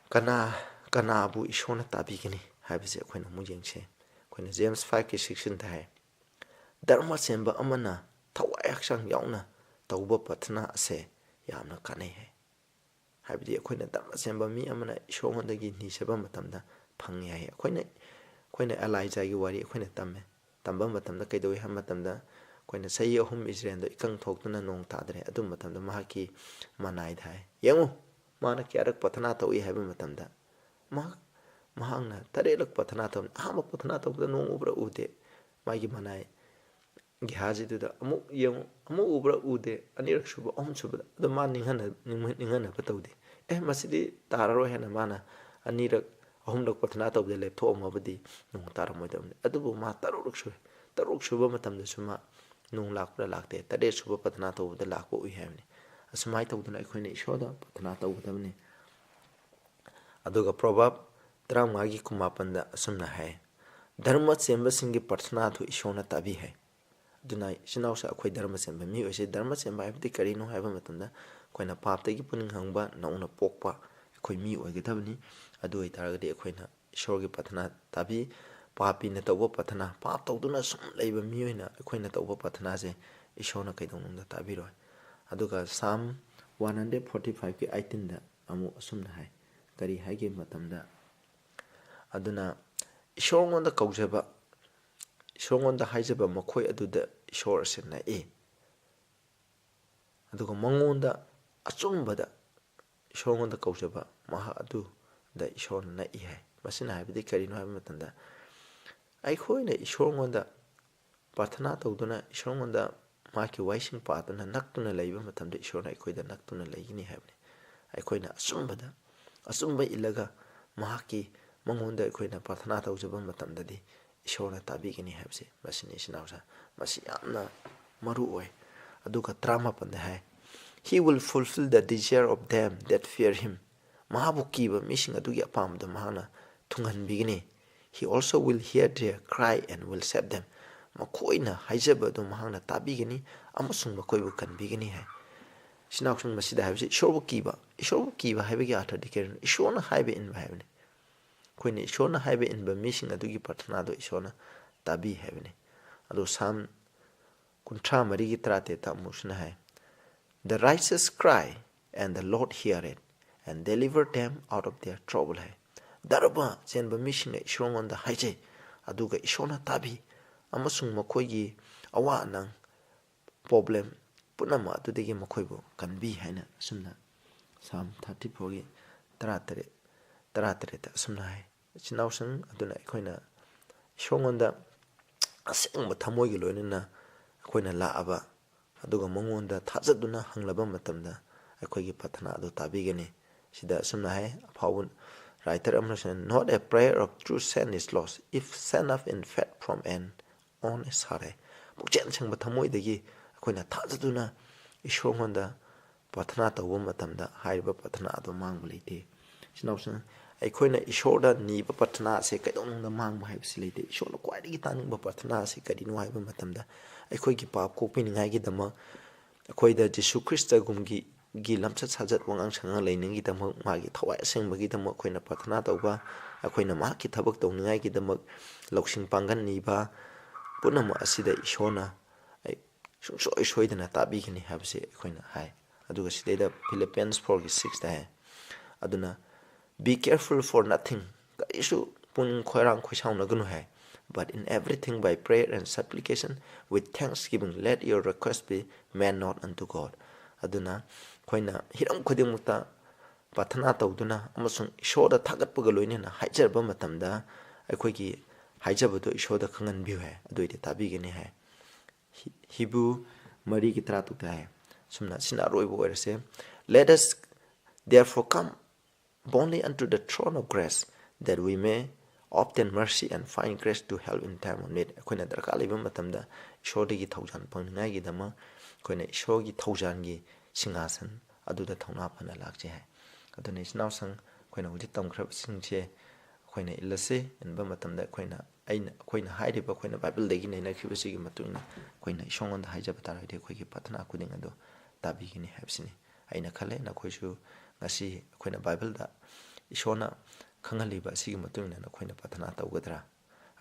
ꯀꯅꯥ, ꯀꯅꯥꯕꯨ ꯏꯁꯣꯔꯅ ꯇꯥꯕꯤꯒꯅꯤ ꯍꯥꯏꯕꯁꯦ ꯑꯩꯈꯣꯏꯅ ꯑꯃꯨꯛ ꯌꯦꯡꯁꯤ꯫ ꯑꯩꯈꯣꯏꯅ James five ꯀꯤ sixteen ꯗ ꯍꯥꯏ, "ꯙꯔꯃ ꯆꯦꯟꯕ ꯑꯃꯅ ꯊꯋꯥꯏ ꯍꯛꯆꯥꯡ ꯌꯥꯎꯅ ꯇꯧꯕ ꯄ꯭ꯔꯊꯅꯥ ꯑꯁꯦ ꯌꯥꯝꯅ ꯀꯥꯟꯅꯩ" ꯍꯥꯏ꯫ ꯍꯥꯏꯕꯗꯤ ꯑꯩꯈꯣꯏꯅ ꯙꯔꯃ ꯆꯦꯟꯕ ꯃꯤ ꯑꯃꯅ ꯏꯁꯣꯔꯉꯣꯟꯗꯒꯤ ꯅꯤꯖꯕ ꯃꯇꯝꯗ ꯐꯪꯉꯤ ꯍꯥꯏ꯫ ꯑꯩꯈꯣꯏꯅ, ꯑꯩꯈꯣꯏꯅ ꯑꯦꯂꯥꯏꯖꯥꯒꯤ ꯋꯥꯔꯤ ꯑꯩꯈꯣꯏꯅ ꯇꯝꯃꯦ꯫ ꯇꯝꯕ ꯃꯇꯝꯗ ꯀꯩꯗꯧꯏ ꯍꯥꯏꯕ ꯃꯇꯝꯗ, ꯑꯩꯈꯣꯏꯅ ꯆꯍꯤ ꯑꯍꯨꯝ ꯏꯖꯔꯦꯜꯗ ꯏꯀꯪ ꯊꯣꯛꯇꯨꯅ ꯅꯣꯡ ꯇꯥꯗ꯭ꯔꯦ꯫ ꯑꯗꯨ ꯃꯇꯝꯗ ꯃꯍꯥꯛꯀꯤ ꯃꯅꯥꯏꯗ ꯍꯥꯏ, ꯌꯦꯡꯉꯨ, ꯃꯥꯅ ꯀꯌꯥꯔꯛ ꯄ꯭ꯔꯊꯅꯥ ꯇꯧꯏ ꯍꯥꯏꯕ ꯃꯇꯝꯗ, ꯃꯍꯥꯛ, ꯃꯍꯥꯛꯅ ꯇꯔꯦꯠꯂꯛ ꯄ꯭ꯔꯊꯅꯥ ꯇꯧꯅꯤ꯫ ꯑꯍꯥꯟꯕ ꯄ꯭ꯔꯊꯅꯥ ꯇꯧꯕꯗ ꯅꯣꯡ ꯎꯕ꯭ꯔꯥ? ꯎꯗꯦ꯫ ꯃꯥꯒꯤ ꯃꯅꯥꯏ ꯒꯦꯍꯥꯖꯤꯗꯨꯗ ꯑꯃꯨꯛ ꯌꯦꯡꯉꯨ, ꯑꯃꯨꯛ ꯎꯕ꯭ꯔꯥ? ꯎꯗꯦ꯫ ꯑꯅꯤꯔꯛ ꯁꯨꯕ, ꯑꯍꯨꯝ ꯁꯨꯕꯗ, ꯑꯗꯨ ꯃꯥ ꯅꯤꯡꯍꯟꯅ-, ꯅꯤꯡꯍꯟ-, ꯅꯤꯡꯍꯟꯅꯕ ꯇꯧꯗꯦ꯫ "ꯑꯦ, ꯃꯁꯤꯗꯤ ꯇꯥꯔꯔꯣꯏ" ꯍꯥꯏꯅ ꯃꯥꯅ ꯑꯅꯤꯔꯛ, ꯑꯍꯨꯝꯂꯛ ꯄ꯭ꯔꯊꯅꯥ ꯇꯧꯕꯗ ꯂꯦꯞꯊꯣꯛꯑꯝꯃꯕꯗꯤ ꯅꯣꯡ ꯇꯥꯔꯝꯃꯣꯏꯗꯕꯅꯤ꯫ ꯑꯗꯨꯕꯨ ꯃꯥ ꯇꯔꯨꯛꯂꯛ ꯁꯨꯏ꯫ ꯇꯔꯨꯛ ꯁꯨꯕ ꯃꯇꯝꯗꯁꯨ ꯃꯥ ꯅꯣꯡ ꯂꯥꯛꯄ꯭ꯔꯥ? ꯂꯥꯛꯇꯦ꯫ ꯇꯔꯦꯠ ꯁꯨꯕ ꯄ꯭ꯔꯊꯅꯥ ꯇꯧꯕꯗ ꯂꯥꯛꯄ ꯎꯏ ꯍꯥꯏꯕꯅꯤ꯫ ꯑꯁꯨꯃꯥꯏꯅ ꯇꯧꯗꯅ ꯑꯩꯈꯣꯏꯅ ꯏꯁꯣꯔꯗ ꯄ꯭ꯔꯊꯅꯥ ꯇꯧꯒꯗꯕꯅꯤ꯫ ꯑꯗꯨꯒ ꯄ꯭ꯔꯣꯚꯔꯕ ꯇꯔꯥꯃꯉꯥꯒꯤ ꯀꯨꯟꯃꯥꯄꯟꯗ ꯑꯁꯨꯝꯅ ꯍꯥꯏ, "ꯙꯔꯃ ꯆꯦꯟꯕꯁꯤꯡꯒꯤ ꯄ꯭ꯔꯊꯅꯥꯗꯨ ꯏꯁꯣꯔꯅ ꯇꯥꯕꯤ" ꯍꯥꯏ꯫ ꯑꯗꯨꯅ ꯏꯆꯤꯟ ꯏꯅꯥꯎꯁꯦ, ꯑꯩꯈꯣꯏ ꯙꯔꯃ ꯆꯦꯟꯕ ꯃꯤ ꯑꯣꯏꯁꯦ꯫ ꯙꯔꯃ ꯆꯦꯟꯕ ꯍꯥꯏꯕꯗꯤ ꯀꯔꯤꯅꯣ ꯍꯥꯏꯕ ꯃꯇꯝꯗ, ꯑꯩꯈꯣꯏꯅ ꯄꯥꯞꯇꯒꯤ ꯄꯨꯛꯅꯤꯡ ꯍꯪꯕ, ꯅꯧꯅ ꯄꯣꯛꯄ ꯑꯩꯈꯣꯏ ꯃꯤ ꯑꯣꯏꯒꯗꯕꯅꯤ꯫ ꯑꯗꯨ ꯑꯣꯏꯇꯥꯔꯒꯗꯤ ꯑꯩꯈꯣꯏꯅ ꯏꯁꯣꯔꯒꯤ ꯄ꯭ꯔꯊꯅꯥ ꯇꯥꯕꯤ꯫ ꯄꯥꯄꯤꯅ ꯇꯧꯕ ꯄ꯭ꯔꯊꯅꯥ, ꯄꯥꯞ ꯇꯧꯗꯨꯅ ꯁꯨꯝ ꯂꯩꯕ ꯃꯤꯑꯣꯏꯅ ꯑꯩꯈꯣꯏꯅ ꯇꯧꯕ ꯄ꯭ꯔꯊꯅꯥꯁꯦ ꯏꯁꯣꯔꯅ ꯀꯩꯗꯧꯅꯨꯡꯗ ꯇꯥꯕꯤꯔꯣꯏ꯫ ꯑꯗꯨꯒ Psalm one hundred forty five ꯀꯤ eighteen ꯗ ꯑꯃꯨꯛ ꯑꯁꯨꯝꯅ ꯍꯥꯏ꯫ ꯀꯔꯤ ꯍꯥꯏꯒꯦ ꯃꯇꯝꯗ, ꯑꯗꯨꯅ ꯏꯁꯣꯔꯉꯣꯟꯗ ꯀꯧꯖꯕ, ꯏꯁꯣꯔꯉꯣꯟꯗ ꯍꯥꯏꯖꯕ ꯃꯈꯣꯏ ꯑꯗꯨꯗ ꯏꯁꯣꯔ ꯑꯁꯤ ꯅꯛꯏ꯫ ꯑꯗꯨꯒ ꯃꯉꯣꯟꯗ ꯑꯆꯨꯝꯕꯗ ꯏꯁꯣꯔꯉꯣꯟꯗ ꯀꯧꯖꯕ ꯃꯍꯥꯛ ꯑꯗꯨꯗ ꯏꯁꯣꯔꯅ ꯅꯛꯏ ꯍꯥꯏ꯫ ꯃꯁꯤꯅ ꯍꯥꯏꯕꯗꯤ ꯀꯔꯤꯅꯣ ꯍꯥꯏꯕ ꯃꯇꯝꯗ, ꯑꯩꯈꯣꯏꯅ ꯏꯁꯣꯔꯉꯣꯟꯗ ꯄ꯭ꯔꯥꯊꯅꯥ ꯇꯧꯗꯨꯅ ꯏꯁꯣꯔꯉꯣꯟꯗ ꯃꯍꯥꯛꯀꯤ ꯋꯥꯍꯩꯁꯤꯡ ꯄꯥꯗꯨꯅ ꯅꯛꯇꯨꯅ ꯂꯩꯕ ꯃꯇꯝꯗ ꯏꯁꯣꯔꯅ ꯑꯩꯈꯣꯏꯗ ꯅꯛꯇꯨꯅ ꯂꯩꯒꯅꯤ ꯍꯥꯏꯕꯅꯤ꯫ ꯑꯩꯈꯣꯏꯅ ꯑꯆꯨꯝꯕꯗ, ꯑꯆꯨꯝꯕ ꯏꯜꯂꯒ ꯃꯍꯥꯛꯀꯤ ꯃꯉꯣꯟꯗ ꯑꯩꯈꯣꯏꯅ ꯄ꯭ꯔꯥꯊꯅꯥ ꯇꯧꯖꯕ ꯃꯇꯝꯗꯗꯤ ꯏꯁꯣꯔꯅ ꯇꯥꯕꯤꯒꯅꯤ ꯍꯥꯏꯕꯁꯦ ꯃꯁꯤꯅꯤ, ꯏꯆꯤꯟ ꯏꯅꯥꯎꯁꯦ꯫ ꯃꯁꯤ ꯌꯥꯝꯅ ꯃꯔꯨ ꯑꯣꯏ꯫ ꯑꯗꯨꯒ ꯇꯔꯥꯃꯥꯄꯟꯗ ꯍꯥꯏ, "He will fulfill the desire of them that fear him." ꯃꯍꯥꯛꯄꯨ ꯀꯤꯕ ꯃꯤꯁꯤꯡ ꯑꯗꯨꯒꯤ ꯑꯄꯥꯝꯕꯗꯨ ꯃꯍꯥꯛꯅ ꯊꯨꯡꯍꯟꯕꯤꯒꯅꯤ꯫ "He also will hear their cry and will save them." ꯃꯈꯣꯏꯅ ꯍꯥꯏꯖꯕ ꯑꯗꯨ ꯃꯍꯥꯛꯅ ꯇꯥꯕꯤꯒꯅꯤ ꯑꯃꯁꯨꯡ ꯃꯈꯣꯏꯕꯨ ꯀꯟꯕꯤꯒꯅꯤ ꯍꯥꯏ꯫ ꯏꯆꯤꯟ ꯏꯅꯥꯎꯁꯤꯡ, ꯃꯁꯤꯗ ꯍꯥꯏꯕꯁꯤ ꯏꯁꯣꯔꯕꯨ ꯀꯤꯕ꯫ ꯏꯁꯣꯔꯕꯨ ꯀꯤꯕ ꯍꯥꯏꯕꯒꯤ ꯑꯥꯔꯊꯗꯤ ꯀꯔꯤꯅꯣ? ꯏꯁꯣꯔꯅ ꯍꯥꯏꯕ ꯏꯟꯕ ꯍꯥꯏꯕꯅꯤ꯫ ꯑꯩꯈꯣꯏꯅ ꯏꯁꯣꯔꯅ ꯍꯥꯏꯕ ꯏꯟꯕ ꯃꯤꯁꯤꯡ ꯑꯗꯨꯒꯤ ꯄ꯭ꯔꯥꯊꯅꯥꯗꯣ ꯏꯁꯣꯔꯅ ꯇꯥꯕꯤ ꯍꯥꯏꯕꯅꯤ꯫ ꯑꯗꯣ ꯁꯥꯝ ꯀꯨꯟꯊ꯭ꯔꯥ ꯃꯔꯤꯒꯤ ꯇꯔꯥꯇꯔꯦꯠꯇ ꯑꯃꯨꯛꯁꯨꯅ ꯍꯥꯏ, "The righteous cry and the Lord hear it and deliver them out of their trouble" ꯍꯥꯏ꯫ ꯗꯔꯕ ꯆꯦꯟꯕ ꯃꯤꯁꯤꯡꯅ ꯏꯁꯣꯔꯉꯣꯟꯗ ꯍꯥꯏꯖꯩ, ꯑꯗꯨꯒ ꯏꯁꯣꯔꯅ ꯇꯥꯕꯤ ꯑꯃꯁꯨꯡ ꯃꯈꯣꯏꯒꯤ ꯑꯋꯥ ꯑꯅꯪ, ꯄ꯭ꯔꯣꯕ꯭ꯂꯦꯝ ꯄꯨꯝꯅꯃꯛ ꯑꯗꯨꯗꯒꯤ ꯃꯈꯣꯏꯕꯨ ꯀꯟꯕꯤ ꯍꯥꯏꯅ ꯑꯁꯨꯝꯅ ꯁꯥꯝ ꯊꯥꯔꯇꯤ ꯐꯣꯔꯒꯤ ꯇꯔꯥꯇꯔꯦꯠ, ꯇꯔꯥꯇꯔꯦꯠꯇ ꯑꯁꯨꯝꯅ ꯍꯥꯏ꯫ ꯏꯆꯤꯟ ꯏꯅꯥꯎꯁꯤꯡ, ꯑꯗꯨꯅ ꯑꯩꯈꯣꯏꯅ ꯏꯁꯣꯔꯉꯣꯟꯗ ꯑꯁꯦꯡꯕ ꯊꯃꯣꯏꯒꯤ ꯂꯣꯏꯅꯅ ꯑꯩꯈꯣꯏꯅ ꯂꯥꯛꯑꯕ, ꯑꯗꯨꯒ ꯃꯉꯣꯟꯗ ꯊꯥꯖꯗꯨꯅ ꯍꯪꯂꯕ ꯃꯇꯝꯗ ꯑꯩꯈꯣꯏꯒꯤ ꯄ꯭ꯔꯥꯊꯅꯥ ꯑꯗꯨ ꯇꯥꯕꯤꯒꯅꯤ꯫ ꯁꯤꯗ ꯑꯁꯨꯝꯅ ꯍꯥꯏ, ꯑꯐꯥꯎꯕ writer ꯑꯃꯅꯁꯨ, "Not a prayer of true saint is lost if sent up in faith from an honest heart" ꯍꯥꯏ꯫ ꯄꯨꯛꯆꯦꯜ ꯁꯦꯡꯕ ꯊꯃꯣꯏꯗꯒꯤ ꯑꯩꯈꯣꯏꯅ ꯊꯥꯖꯗꯨꯅ ꯏꯁꯣꯔꯉꯣꯟꯗ ꯄ꯭ꯔꯥꯊꯅꯥ ꯇꯧꯕ ꯃꯇꯝꯗ ꯍꯥꯏꯔꯤꯕ ꯄ꯭ꯔꯥꯊꯅꯥ ꯑꯗꯨ ꯃꯥꯡꯕ ꯂꯩꯇꯦ꯫ ꯏꯆꯤꯟ ꯏꯅꯥꯎꯁꯤꯡ, ꯑꯩꯈꯣꯏꯅ ꯏꯁꯣꯔꯗ ꯅꯤꯕ ꯄ꯭ꯔꯥꯊꯅꯥ ꯑꯁꯦ ꯀꯩꯗꯧꯅꯨꯡꯗ ꯃꯥꯡꯕ ꯍꯥꯏꯕꯁꯤ ꯂꯩꯇꯦ꯫ ꯏꯁꯣꯔꯅ ꯈ꯭ꯋꯥꯏꯗꯒꯤ ꯇꯥꯅꯤꯡꯕ ꯄ꯭ꯔꯥꯊꯅꯥ ꯑꯁꯤ ꯀꯔꯤꯅꯣ ꯍꯥꯏꯕ ꯃꯇꯝꯗ, ꯑꯩꯈꯣꯏꯒꯤ ꯄꯥꯞ ꯀꯣꯛꯄꯤꯅꯤꯡꯉꯥꯏꯒꯤꯗꯃꯛ, ꯑꯩꯈꯣꯏꯗ ꯖꯤꯁꯨ ꯈ꯭ꯔꯤꯁꯇꯒꯨꯝꯒꯤ, ꯒꯤ ꯂꯝꯆꯠ ꯁꯥꯖꯠ, ꯋꯥꯉꯥꯡ ꯁꯉꯥꯡ ꯂꯩꯅꯤꯡꯉꯥꯏꯒꯤꯗꯃꯛ, ꯃꯥꯒꯤ ꯊꯋꯥꯏ ꯑꯁꯦꯡꯕꯒꯤꯗꯃꯛ ꯑꯩꯈꯣꯏꯅ ꯄ꯭ꯔꯥꯊꯅꯥ ꯇꯧꯕ, ꯑꯩꯈꯣꯏꯅ ꯃꯍꯥꯛꯀꯤ ꯊꯕꯛ ꯇꯧꯅꯤꯡꯉꯥꯏꯒꯤꯗꯃꯛ ꯂꯧꯁꯤꯡ ꯄꯥꯡꯒꯜ ꯅꯤꯕ, ꯄꯨꯝꯅꯃꯛ ꯑꯁꯤꯗ ꯏꯁꯣꯔꯅ ꯑꯩ ꯁꯨꯡꯁꯣꯏ ꯁꯣꯏꯗꯅ ꯇꯥꯕꯤꯒꯅꯤ ꯍꯥꯏꯕꯁꯦ ꯑꯩꯈꯣꯏꯅ ꯍꯥꯏ꯫ ꯑꯗꯨꯒ ꯁꯤꯗꯩꯗ Philippians ꯐꯣꯔꯒꯤ ꯁꯤꯛꯁꯇ ꯍꯥꯏ, ꯑꯗꯨꯅ, "Be careful for nothing", ꯀꯔꯤꯁꯨ ꯄꯨꯛꯅꯤꯡ ꯈꯣꯏꯔꯥꯡ ꯈꯣꯏꯁꯥꯎꯅꯒꯅꯨ ꯍꯥꯏ, "But in everything by prayer and supplication with thanksgiving let your request be made known unto God." ꯑꯗꯨꯅ ꯑꯩꯈꯣꯏꯅ ꯍꯤꯔꯝ ꯈꯨꯗꯤꯡꯃꯛꯇ ꯄ꯭ꯔꯥꯊꯅꯥ ꯇꯧꯗꯨꯅ ꯑꯃꯁꯨꯡ ꯏꯁꯣꯔꯗ ꯊꯥꯒꯠꯄꯒ ꯂꯣꯏꯅꯅ ꯍꯥꯏꯖꯔꯕ ꯃꯇꯝꯗ ꯑꯩꯈꯣꯏꯒꯤ ꯍꯥꯏꯖꯕꯗꯣ ꯏꯁꯣꯔꯗ ꯈꯪꯍꯟꯕꯤꯌꯨ ꯍꯥꯏ, ꯑꯗꯨ ꯑꯣꯏꯗꯤ ꯇꯥꯕꯤꯒꯅꯤ ꯍꯥꯏ꯫ ꯍꯤ-, ꯍꯤꯕ꯭ꯔꯨ ꯃꯔꯤꯒꯤ ꯇꯔꯥꯇꯔꯨꯛꯇ ꯍꯥꯏ, ꯁꯨꯝꯅ, ꯁꯤꯅ ꯑꯔꯣꯏꯕ ꯑꯣꯏꯔꯁꯦ, "Let us therefore come boldly unto the throne of grace, that we may obtain mercy and find grace to help in time of need. ꯑꯩꯈꯣꯏꯅ ꯗꯔꯀꯥꯔ ꯂꯩꯕ ꯃꯇꯝꯗ ꯏꯁꯣꯔꯗꯒꯤ ꯊꯧꯖꯥꯜ ꯐꯪꯅꯤꯡꯉꯥꯏꯒꯤꯗꯃꯛ ꯑꯩꯈꯣꯏꯅ ꯏꯁꯣꯔꯒꯤ ꯊꯧꯖꯥꯜꯒꯤ ꯁꯤꯡꯍꯥꯁꯟ ꯑꯗꯨꯗ ꯊꯧꯅꯥ ꯐꯅ ꯂꯥꯛꯆꯩ ꯍꯥꯏ꯫ ꯑꯗꯨꯅ ꯏꯆꯤꯟ ꯏꯅꯥꯎꯁꯤꯡ, ꯑꯩꯈꯣꯏꯅ ꯍꯧꯖꯤꯛ ꯇꯝꯈ꯭ꯔꯕꯁꯤꯡꯁꯦ ꯑꯩꯈꯣꯏꯅ ꯏꯜꯂꯁꯤ꯫ ꯏꯟꯕ ꯃꯇꯝꯗ ꯑꯩꯈꯣꯏꯅ, ꯑꯩꯅ, ꯑꯩꯈꯣꯏꯅ ꯍꯥꯏꯔꯤꯕ, ꯑꯩꯈꯣꯏꯅ ꯕꯥꯏꯕꯜꯗꯒꯤ ꯅꯩꯅꯈꯤꯕꯁꯤꯒꯤ ꯃꯇꯨꯡ ꯏꯟꯅ ꯑꯩꯈꯣꯏꯅ ꯏꯁꯣꯔꯉꯣꯟꯗ ꯍꯥꯏꯖꯕ ꯇꯥꯔꯒꯗꯤ ꯑꯩꯈꯣꯏꯒꯤ ꯄ꯭ꯔꯥꯊꯅꯥ ꯈꯨꯗꯤꯡ ꯑꯗꯨ ꯇꯥꯕꯤꯒꯅꯤ ꯍꯥꯏꯕꯁꯤꯅꯤ꯫ ꯑꯩꯅ ꯈꯜꯂꯦ ꯅꯈꯣꯏꯁꯨ ꯉꯁꯤ ꯑꯩꯈꯣꯏꯅ ꯕꯥꯏꯕꯜꯗ ꯏꯁꯣꯔꯅ ꯈꯪꯍꯜꯂꯤꯕ ꯑꯁꯤꯒꯤ ꯃꯇꯨꯡ ꯏꯟꯅ ꯅꯈꯣꯏꯅ ꯄ꯭ꯔꯥꯊꯅꯥ ꯇꯧꯒꯗ꯭ꯔꯥ?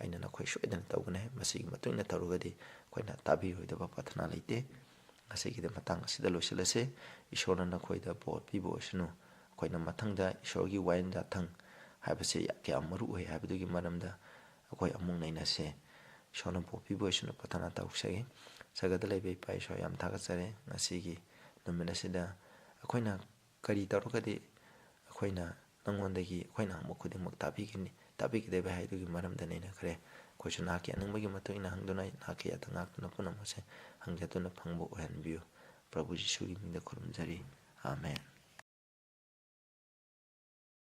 ꯑꯩꯅ ꯅꯈꯣꯏ ꯁꯣꯏꯗꯅ ꯇꯧꯒꯅꯤ꯫ ꯃꯁꯤꯒꯤ ꯃꯇꯨꯡ ꯏꯟꯅ ꯇꯧꯔꯒꯗꯤ ꯑꯩꯈꯣꯏꯅ ꯇꯥꯕꯤꯔꯣꯏꯗꯕ ꯄ꯭ꯔꯥꯊꯅꯥ ꯂꯩꯇꯦ꯫ ꯉꯁꯤꯒꯤꯗꯤ ꯃꯇꯥꯡ ꯑꯁꯤꯗ ꯂꯣꯏꯁꯤꯜꯂꯁꯤ꯫ ꯏꯁꯣꯔꯅ ꯅꯈꯣꯏꯗ ꯕꯣꯔ ꯄꯤꯕ ꯑꯣꯏꯁꯅꯨ꯫ ꯑꯩꯈꯣꯏꯅ ꯃꯊꯪꯗ ꯏꯁꯣꯔꯒꯤ ꯋꯥꯌꯦꯜ ꯌꯥꯊꯪ ꯍꯥꯏꯕꯁꯤ ꯀꯌꯥꯝ ꯃꯔꯨ ꯑꯣꯏ ꯍꯥꯏꯕꯗꯨꯒꯤ ꯃꯔꯝꯗ ꯑꯩꯈꯣꯏ ꯑꯃꯨꯛ ꯅꯩꯅꯁꯦ꯫ ꯏꯁꯣꯔꯅ ꯕꯣꯔ ꯄꯤꯕ ꯑꯣꯏꯁꯅꯨ꯫ ꯄ꯭ꯔꯥꯊꯅꯥ ꯇꯧꯁꯤ꯫ ꯁꯔꯒꯗ ꯂꯩꯕ ꯏꯄꯥ ꯏꯁꯣꯔ, ꯌꯥꯝ ꯊꯥꯒꯠꯆꯔꯤ ꯉꯁꯤꯒꯤ ꯅꯨꯃꯤꯠ ꯑꯁꯤꯗ ꯑꯩꯈꯣꯏꯅ ꯀꯔꯤ ꯇꯧꯔꯒꯗꯤ ꯑꯩꯈꯣꯏꯅ ꯅꯪꯉꯣꯟꯗꯒꯤ ꯑꯩꯈꯣꯏꯅ ꯍꯪꯕ ꯈꯨꯗꯤꯡꯃꯛ ꯇꯥꯕꯤꯒꯅꯤ, ꯇꯥꯕꯤꯒꯗꯕ ꯍꯥꯏꯗꯨꯒꯤ ꯃꯔꯝꯗ ꯅꯩꯅꯈ꯭ꯔꯦ꯫ ꯑꯩꯈꯣꯏꯁꯨ ꯅꯍꯥꯛꯀꯤ ꯑꯅꯤꯡꯕꯒꯤ ꯃꯇꯨꯡ ꯏꯟꯅ ꯍꯪꯗꯨꯅ ꯅꯍꯥꯛꯀꯤ ꯌꯥꯇ ꯉꯥꯛꯇꯨꯅ ꯄꯨꯝꯅꯃꯛꯁꯦ ꯍꯪꯖꯗꯨꯅ ꯐꯪꯕ ꯑꯣꯏꯍꯟꯕꯤꯌꯨ꯫ ꯄ꯭ꯔꯚꯨ ꯖꯤꯁꯨꯒꯤ ꯃꯤꯡꯗ ꯈꯨꯔꯨꯝꯖꯔꯤ꯫ ꯑꯥꯃꯦꯟ꯫